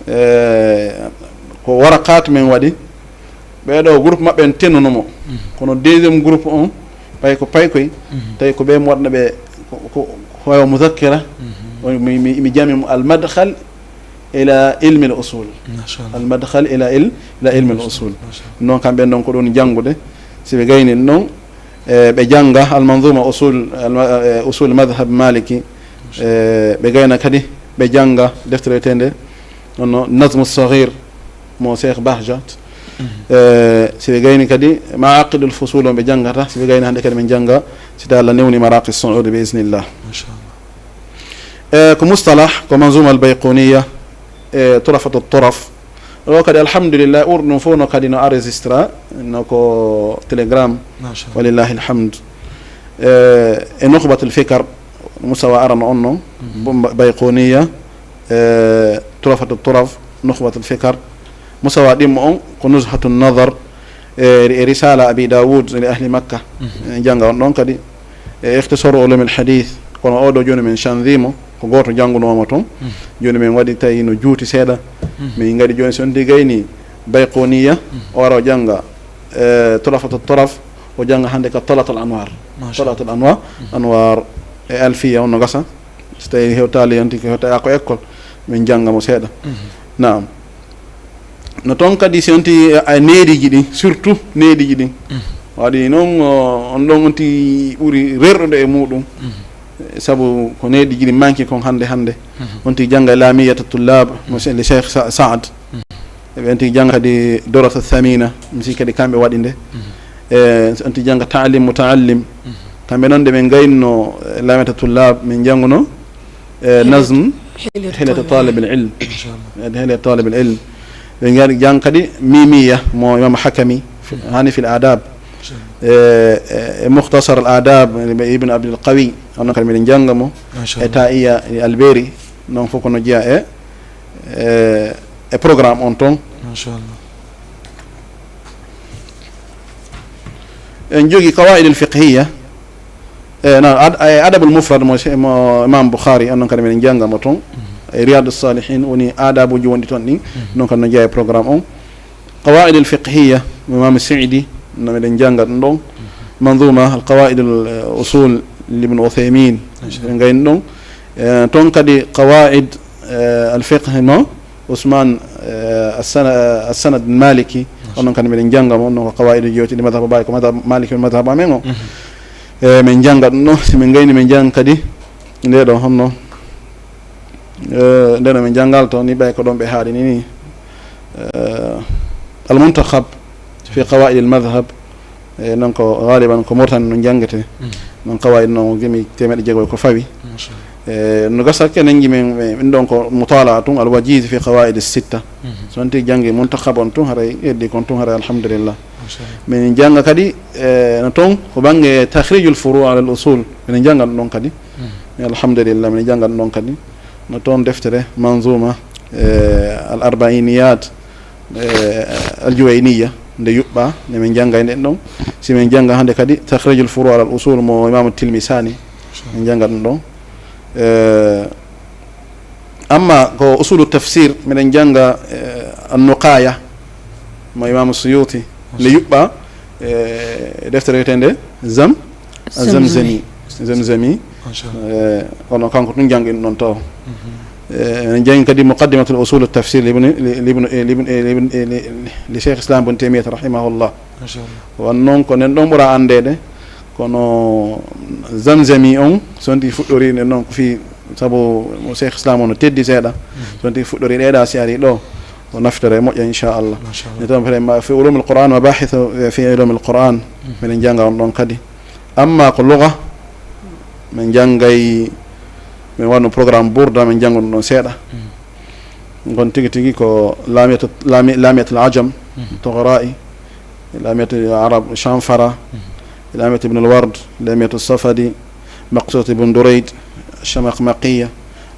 Eh, ko waraqat min waɗi. Ɓeeɗo groupe maɓɓe en tennuno mo. Kono deuxième groupe on, pay ko paykoy, tawi ko ɓe mo waɗna ɓe ko, ko, ko hoyo muzakkira. O mi, mi, mi jami mo al madkhal ila ilmi al usul. Machallah. Al madkhal ila il-, ila ilmi al usul. Machallah. Non kamɓe non ko ɗon janngude. Si ɓe gayni non, eh, ɓe jannga al manzuma usul, al ma-, eh, usul madhhab maliki. Eh, ɓe gayna kadi, ɓe jannga deftere wiyetende, hono Nazmu Saghir, mo Cheikh Bahjat. Eh, si ɓe gayni kadi, Ma'aqidul Fusul on ɓe janngata, si ɓe gayni hannde kadi min jannga, si ta Allah newni Maraqi Su'ud bi iznillah. Machallah. Eh, ko mustalah, ko Manzuma al Bayquniya, eh, Turafatu Turaf, O kadi, alhamdulillah, ɓurɗo ɗum fof no kadi no enregistra, no ko Telegram, walillahi alhamdu. E, e Nukhbatul Fikar, Musawa arano on noon, Bayquniya, e, Turafatu Turaf, Nukhbatul Fikar, Musawa ɗimmo on ko Nuzhatu Nazar, e, e Risala Abi Dawud li ahli Makka. E, jannga on ɗon kadi, e, Ikhtisaru Ulumil Hadith, kono oɗo jooni min canzimo, ko gooto janngunoomo toon. Jooni min waɗi tawi no juuti seeɗa. Min ngaɗi jooni, so on ndi gayni Bayquniya, o ara o jannga, e, Turafatu Turaf, o jannga hannde ka Talatul Anwar. Talatul Anwar, Anwar e Alfiya on no gasa. So tawi hewtaali, on tigi hewta ko école, min jannga mo seeɗa. Naam. No toon kadi, si on ti a neediiji ɗin, surtout neediiji ɗin. Waɗi noon, o, on ɗon on ti ɓuri rerɗude e muɗum. Sabu ko neediiji ɗin manki kon hannde hannde. On ti jannga Lamiyatu Tullab, mo se-, le Cheikh Sa-, Saad. E ɓen ti jannga kadi Dorasa Samina, mi sikki kadi kamɓe waɗi nde. E, on ti jannga Taalim Mutaallim. Kamɓe noon nde min gayno, e, Lamiyatu Tullab, min jannguno, e, Nazm Hilyatu Talib al Ilm. Machallah. E, Hilyatu Talib al Ilm. Ɓe ngari jang kadi Mimiya mo Imam Hakami, fi-, hani fil adab. E, e, e Mukhtasar al Adab, e Ibn Abdul Qawi, onon kadi miɗen jannga mo. Machallah. E Taiya e Alberi, noon fof ko no jeyaa e, e, e programme on toon. Machallah. En jogii Qawaid al Fiqhiya, e, na, ad-, e, Adabul Mufrad mo, mo Imam Bukhari, on noon kadi miɗen jannga mo toon. E Riyadus Salihin woni adabuji wonɗi toon ɗin, noon kadi no jeyaa e programme on. Qawaid al Fiqhiya mo Imam Sa'di, no miɗen jannga ɗum ɗon. Manzuma al Qawaid al, e, Usul li Ibn Uthaymin, en gayni ɗon. E, toon kadi Qawaid, e, al Fiqh mo Usman, e, Assana-, Assanad Maliki, onon kadi miɗen jannga mo, no ko Qawaid jewti ɗi madhab baay, ko madhab Maliki woni madhab amen o. E, min jannga ɗum ɗo, si min gayni min jannga kadi nde ɗo honno, e, nde no min janngal to ni ɓay ko ɗon ɓe haaɗi ni ni. E, al Muntakhab fi Qawaid al Madhhab, e, noon ko galiban ko Mauritanie no janngete. Noon Qawaid noon gimi teemeɗɗe jeego ko fawi. Machallah. E, no gasa kenen ngi min, min ɗon ko mutala tun al Wajiz fi Qawaid as Sitta. So on ti janngi Muntakhab on tun haray, heddi kon tun haray, alhamdulillah. Machallah. Min jannga kadi, e, no toon ko bannge Takhrijul Furu' ala al Usul. Min jannga ɗum ɗon kadi. Alhamdulillah, min jannga ɗum ɗon kadi. No toon deftere Manzuma, e, al Arbainiyat, e, al Juwayniya, nde yuɓɓa, nde min jannga e nden ɗon. Si min jannga hannde kadi Takhrijul Furu' ala al Usul mo Imam Tilmisani, min jannga ɗum ɗon. E, amma ko usulu tafsir, miɗen jannga, e, An-Nuqaya mo Imam Suyuti, nde yuɓɓa, e, deftere wiyetende Zam-, Zamzami. Zamzami. Zamzami. Machallah. E, kono kanko tun janngi ɗum ɗon taw. E, en janngi kadi Muqaddimatul Usul Tafsir li Ibn, li, li Ibn, e, li Ibn, e, li Ibn, e, li, li Cheikh Islam Ibn Taymiyyah rahimahullah. Machallah. Wan noon ko nen ɗon ɓura anndeede, kono Zamzami on, so on ti fuɗɗori nden noon ko fii, sabu mo Cheikh Islam on no teddi seeɗa, so on ti fuɗɗori ɗeeɗa si ari ɗo, o naftore moƴƴa, inchallah. Machallah. Ni tan vraiment fi ulumul Qur'an, mabahithu fi ulumul Qur'an, miɗen jannga on ɗon kadi. Amma ko lugha, min janngay, min waɗno programme Burda, min jannguno ɗon seeɗa. Ngon tigi tigi ko Lamiyatu, Lami-, Lamiyatul Ajam, Togora'i, Lamiyatul Arab Shamfara, Lamiyatul Ibn al-Ward, Lamiyatul Safadi, Maqsudat Ibn Durayd, Shamakmaqiya,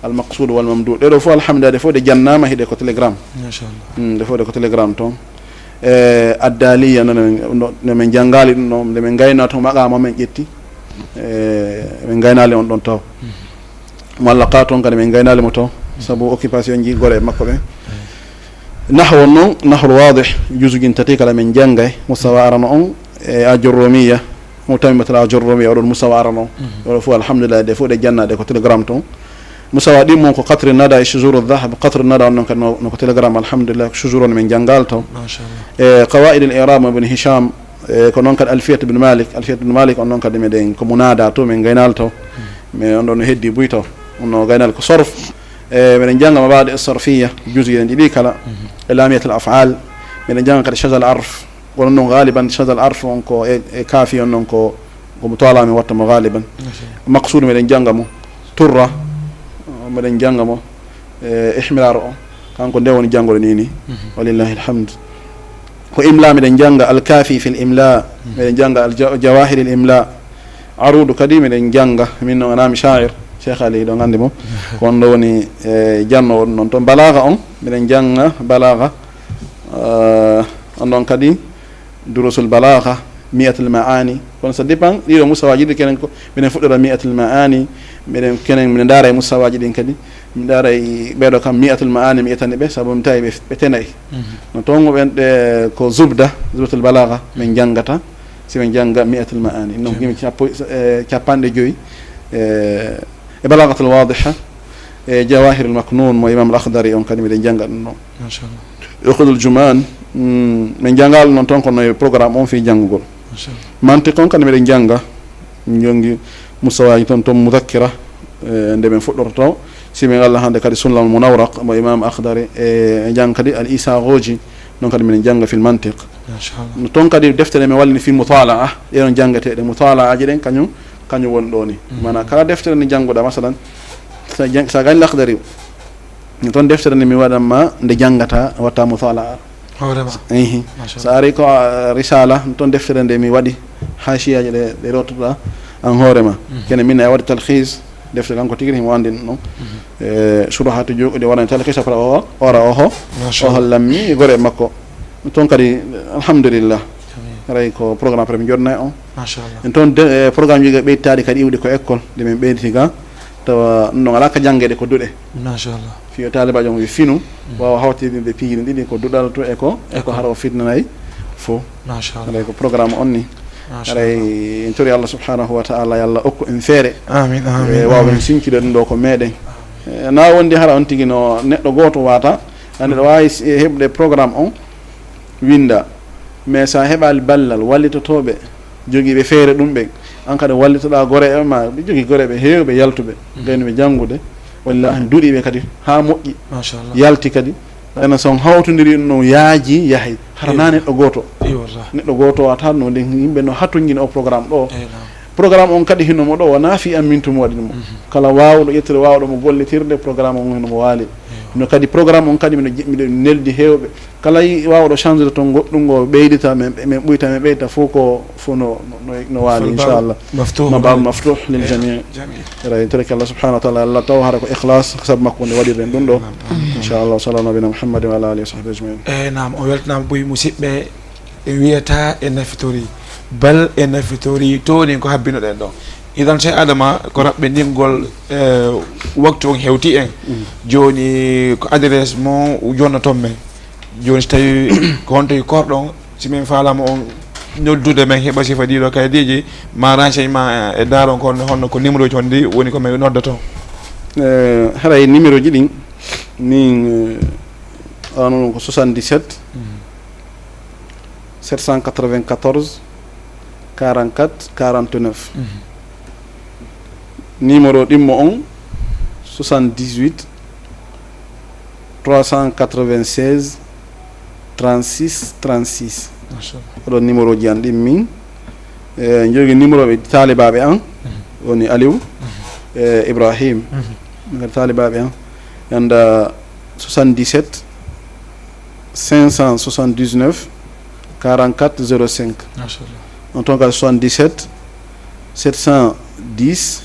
Al-Maqsud wal Mamdud. Ɗeɗo fof, alhamdulillah, ɗe fof ɗe jannaama, hiɗe ko Telegram. Machallah. Mm, ɗe fof ɗe ko Telegram toon. E, Addaliya, no, no, no, no min janngaali ɗum ɗon, nde min ngayna toon maqaama min ƴetti. E, min ngaynaali on ɗon taw. Muallaqa toon kadi min ngaynaali mo taw, sabu occupation ji gole makko ɓen. Nahwu noon, Nahwul Wadih, juzuji tati kala min janngay, mustawa arano on, e Ajurrumiya, Mutammimatul Ajurrumiya, oɗon mustawa arano on. Oɗo fof, alhamdulillah, ɗe fof ɗe jannaɗe ko Telegram toon. Mustawa ɗimmo ko Qatri Nada e Shuzuru Dhahab, Qatri Nada on noon kadi no, no ko Telegram, alhamdulillah, ko Shuzuru on min janngal taw. Machallah. E Qawaid al I'rab mo Ibn Hisham, e ko noon kadi Alfiyat Ibn Malik, Alfiyat Ibn Malik on noon kadi meɗen ko Munada to, min ngaynaali taw. Mais on ɗon no heddi buy taw, on no gaynaali ko Sorf. E, meɗen jannga Mabadi Sorfiya, juzuji ɗiɗi kala, e Lamiyatul Af'al, meɗen jannga kadi Shazal Arf, kono noon galiban Shazal Arf on ko e, e kaafi on noon ko, ko mo tola min watta mo galiban. Maqsud meɗen jannga mo, Turra, meɗen jannga mo, e, Ihmilal o, Kanko nde woni janngude ni ni. Mhm. Walillahi alhamdu. Ko imla, miɗen jannga Al-Kafi fil Imla, mhm, miɗen jannga Al-, Jawahir al Imla. Arudu kadi miɗen jannga, min noon alaa mi sha'ir, Cheikh Ali ɗo nganndi mo. Ko on ɗo woni, e, janno on noon. Toon balaaga on, miɗen jannga balaaga, eh, on ɗon kadi Durusul Balaaga, Mi'atul Ma'ani. Kono ça dépend, ɗiɗo mustawaaji ɗi kenen ko, miɗen fuɗɗora Mi'atul Ma'ani, miɗen kenen, miɗen ndaara e mustawaaji ɗin kadi. Mi ndaara e ɓeeɗo kam, Mi'atul Ma'ani mi itani ɓe, sabu mi tawi ɓe, ɓe tenay. Mhm. No toon ɓen ɗe ko Zubda, Zubdatul Balaaga, min janngata, si min jannga Mi'atul Ma'ani. Donc, jam, yimɓe cappo, eh, capanɗe joyi, eh, e Balaagatul Waadiha, e Jawaahirul Maknuun mo Imaam Al-Akhdari on kadi miɗen jannga ɗum ɗon. Machallah. Uqudul Jumaan, mm, min janngaali noon toon kono e programme on fii janngugol. Machallah. Mantiq on kadi miɗen jannga, min jonngi mustawaaji toon, toon Mudakkira, eh, nde min fuɗɗorto. Si min Allah hannde kadi Sunnal Munawwaraq mo Imaam Akhdari, e jannga kadi Al Isaagooji, noon kadi miɗen jannga fil mantiq. Machallah. No toon kadi deftere mi wallini fii mutaalaa, ɗe ɗon janngeteeɗe mutaalaaji ɗen kañum, kañum woni ɗo ni. Mhm. Maanaam kala deftere nde jannguɗaa, masalan, sa jang-, sa gañi Lakhdari, no toon deftere nde mi waɗan ma nde janngata, watta mutaalaa. Hoore ma. Ehi. Machallah. So ari ko, ah, Risala, no toon deftere nde mi waɗi, haashiyaaji ɗe, ɗe rewtoɗaa an hoore ma. Mhm. Kene min a waɗi talhiis, deftere kanko tigi himo anndi ɗum. Mhm. E, suruhaatu juuɗe waɗani talhiis, après o, ora oho, machallah, o hollan mi gore makko. Toon kadi, alhamdulillah. Amin. Haray ko programme après mi jotnay on. Machallah. En toon de, e, programme ji ɓeytaɗi kadi iwɗi ko école, nde min ɓeyditi ga, tawa ɗum ɗon alaa ka janngeede ko duɗe. Machallah. Fii yo taalibaajo on yo finu, mm, waawa hawtinde piiji ɗin ɗiɗi ko duɗal to e ko, e ko, école, hara o fitnanay fof. Machallah. Haray ko programme on ni. Machallah. Haray en tori Allah subhanahu wa ta'ala, yo Allah okku en feere. Amin, amin, e, waawen, amin, sincude ɗum ɗo ko meɗen. Amin. E, na wondi hara on tigi no neɗɗo gooto wata, hande ɗo waawi s-, e, heɓude programme on, winda. Mais sa heɓaali ballal wallitotooɓe, jogiiɓe feere ɗum ɓen, an kadi wallitoɗaa gore e ma, ɓe jogii gore ɓe heewɓe yaltuɓe, mm, gayno ɓe janngude, walla an duɗiiɓe kadi haa moƴƴi, machallah, yalti kadi. Ena so on hawtondiri ɗum no yaaji yahay, hara na neɗɗo gooto. Eyi, wallahi. Neɗɗo gooto wata no nden yimɓe no hatonjini o programme ɗo. Eyi, naam. Programme on kadi hino mo ɗo, wona fii an min tun waɗi mo. Mhm. Kala waawɗo ƴettude, waawɗo mo gollitirde, programme on hino mo waali. Eyi. No kadi programme on kadi miɗo ji-, miɗo neldi heewɓe. Kala yi-, waawɗo changede toon goɗɗum ngo ɓeydita, min, min ɓuyta, min ɓeyta fof ko fof no, no, no waali, inchallah. Mabab maftuh lil jami'. Eyi, en torike Allah subhanahu wa ta'ala, Allah taw hara ko ikhlas, ko sabu makko nde waɗirɗen ɗum ɗo. Naam, amin. Inchallah, sallallahu ala nabina Muhammadin wa ala alihi wa sahbihi ajma'in. Eyi, naam, o weltanaama buy musidɓe, e wiyata e nafitori, bal e nafitori, toni ko habbinoɗen ɗo. Idan Cheikh Adama, ko raɓɓinɗingol, eh, waktu on hewti en. Mm. Jooni ko adresse mo jonnoton men. Jooni so tawi ko honto e korɗon, si min faalama on noddude men heɓa sifa ɗiɗo kaydiiji, ma renseignement e daaron ko honno, honno ko numéro ji honɗi woni ko min noddoto? Eh, haray numéro ji ɗin, min, eh, ano ko soixante-dix-sept, mm, sept cent quatre-vingt-quatorze, quarante-quatre, quarante-neuf. Mhm. Numéro ɗimmo on, soixante-dix-huit, trois cent quatre-vingt-seize, trente-six, trente-six. Machallah. Oɗon numéro ji an ɗin min, eh, jogi numéro ɓe taalibaaɓe an, mhm, woni Aliou, mhm, eh, Ibrahim. Mhm. Min kadi taalibaaɓe an, yanda soixante-dix-sept, cinq cent soixante-dix-neuf, quarante-quatre, zéro cinq. Machallah. On toon kadi soixante-dix-sept, sept cent dix,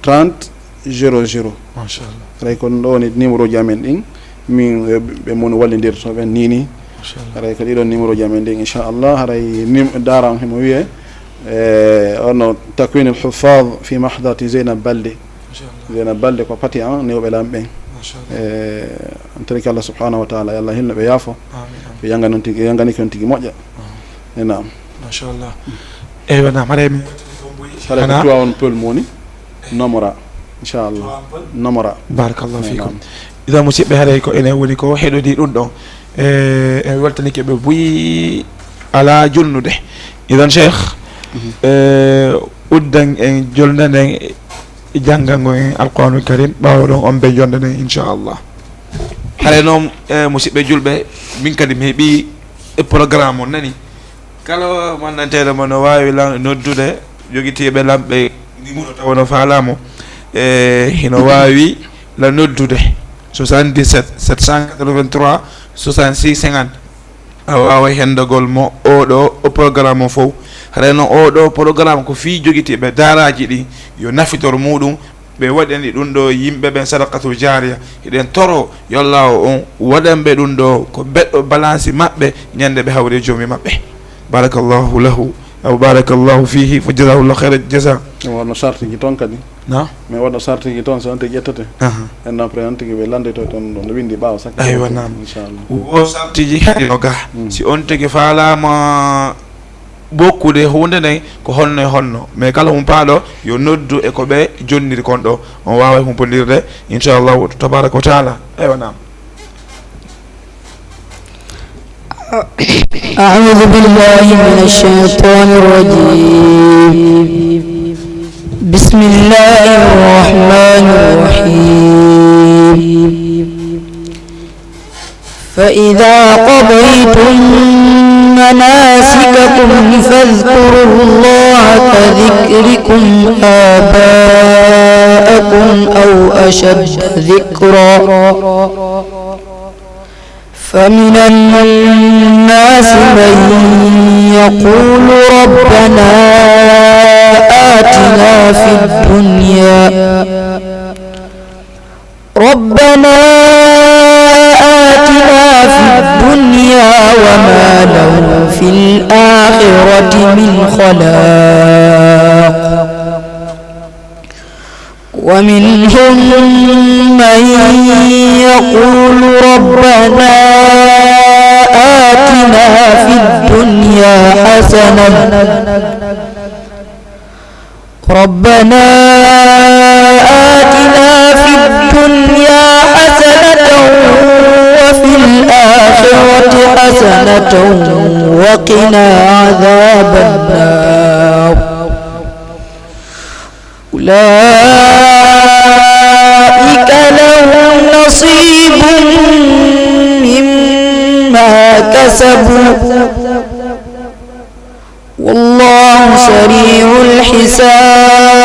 trente, zéro zéro. Machallah. Haray ko ɗum ɗo woni numéro ji amen ɗin. Min, e, ɓe mon wallindirto ɓen ni ni. Machallah. Haray ko ɗiɗon numéro ji amen ɗin, inchallah. Haray nim-, daara on himo wiye, e, ono Takwinul Huffaz fi Mahdati Zeynab Balde. Machallah. Zeynab Balde ko pati an newɓe lam ɓen. Machallah. E, en torike Allah subhanahu wa ta'ala, yo Allah hinno ɓe yaafo. Amin, amin. Ɓe yanga non tigi, yangani kon tigi moƴƴa. Amin. E, naam. Machallah. Eywa, naam, haray mi Haray ko Tuwaawan Pël mo woni Nomora. Inchallah. Nomora. Barakallahu fiikum. Naam. Idan musidɓe, haray ko enen woni ko heɗodi ɗum ɗon. E, en weltanike ɓe buy alaa jonnude. Idan Cheikh, mhm, e, uddan en jolndanen janngango en Alquranul Karim, ɓaawo ɗon on ɓe jondanen inchallah. Haray noon, e, musidɓe julɓe, min kadi mi heɓi e programme on nani. Kala manndanteeɗo mo no waawi lan noddude, jogitiiɓe lamɓe numéro tawa no faalaa mo, e, hino waawi lan noddude. soixante-dix-sept sept cent quatre-vingt-trois soixante-six cinquante. A waaway hendagol mo oɗo o programme o fof. Reno oɗo programme ko fii jogitiiɓe daaraaji ɗi, yo nafitor muɗum, ɓe waɗani ɗum ɗo yimɓe ɓen sadaqatul jaariya. Hiɗen toro yo Allaahu on waɗan ɓe ɗum ɗo ko beɗɗo balansi maɓɓe ñande ɓe hawri e Joomi maɓɓe. Barakallahu lahu, aw barakallahu fihi, fa jazahullahu khairal jaza. Wonno sartiji toon kadi. Na? Mais waɗa sartiji toon, so on tigi ƴettate. Aha. En après on tigi ɓe lanndito toon ɗo no winndi ɓaawo sakko. Aywa, naam. Inchallah. Wo sartiji hari no ga. Mm. Si on tigi faalaama bokkude huunde nden ko honno e honno. Mais kala humpaaɗo yo noddu e ko ɓe jonniri kon ɗo. On waaway humpondirde, inchallahu tabaraka wa taala. Aywa, naam. أعوذ بالله من الشيطان الرجيم. بسم الله الرحمن الرحيم. فإذا قضيتم مناسككم فاذكروا الله كذكركم آباءكم أو أشد ذكرا. فمن الناس من يقول ربنا آتنا في الدنيا، ربنا آتنا في الدنيا وما له في الآخرة من خلاق. ومنهم من يقول ربنا آتنا في الدنيا حسنة، ربنا آتنا في الدنيا حسنة وفي الآخرة حسنة وقنا عذاب النار. أولئك لهم نصيب مما كسبوا، والله سريع الحساب.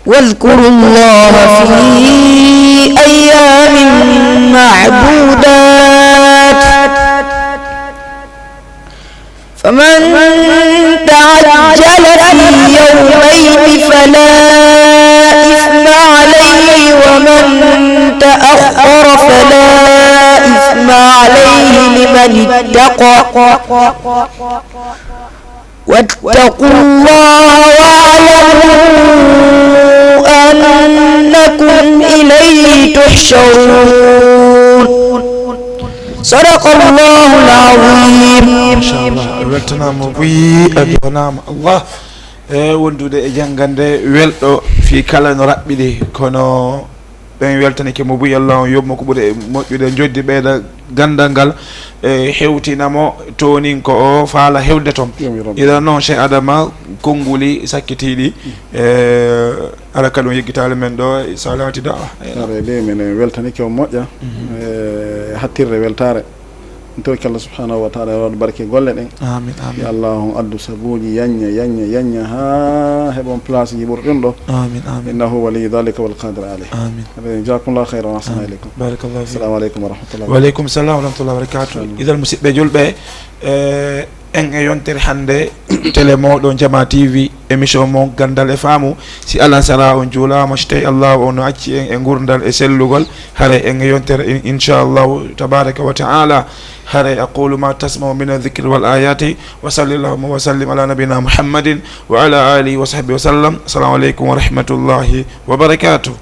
واذكروا الله في أيام معدودات، فمن تعجل في يومين فلا إثم عليه، ومن تأخر فلا إثم عليه لمن اتقى. واتقوا الله واعلموا أنكم إليه تحشرون. صدق الله العظيم. Machallah, a weltanaama buy, a duwanaama Allah. E wondude e janngande welɗo fii kala no raɓɓiɗi, kono ɓen weltanike mo buy, Allah on yoɓ mo ko ɓuri e moƴƴude, joddi ɓeyda ganndal ngal, e hewtina mo toonin ko o faala hewde toon. Yo mi roɓe. Ira noon, Cheikh Adama, konnguli sakkitiiɗi, e ara kadi on yeggitaali men ɗo e Salihati Da'wa. Are de, minen weltanike on moƴƴa, mhm, e hattirde weltaare. En tawki Allah subhanahu wa taala yo waɗ barke golle ɗen. Amin, amin. Yo Allah on addu sabuuji yañña, yañña, yañña, haa heɓon place ji ɓuri ɗum ɗo. Amin, amin. Innahu waliyu dhalika wal qadiru alayh. Amin. Amin. Jazakumullahu khairan wa ahsana ilaykum. Barakallahu fiik. Assalamu alaikum wa rahmatullahi. Wa alaikum salam wa rahmatullahi wa barakatuh. Amin. Idan, musidɓe julɓe, eh, en e yontere hannde, télé mooɗon Jama T V, émission mon Ganndal e Faamu. Si alasara on juulaama, si tawi Allah on no acci en e ngurdal e sellugol, hare en e yontere in-, inchallahu tabaraka wa ta'ala. Hare aqulu ma tasma'u min adh-dhikri wal ayati. Wa sallallahu wa sallim ala nabina Muhammadin wa ala alihi wa sahbihi wa sallam. Assalamu alaikum wa rahmatullahi wa barakatuh.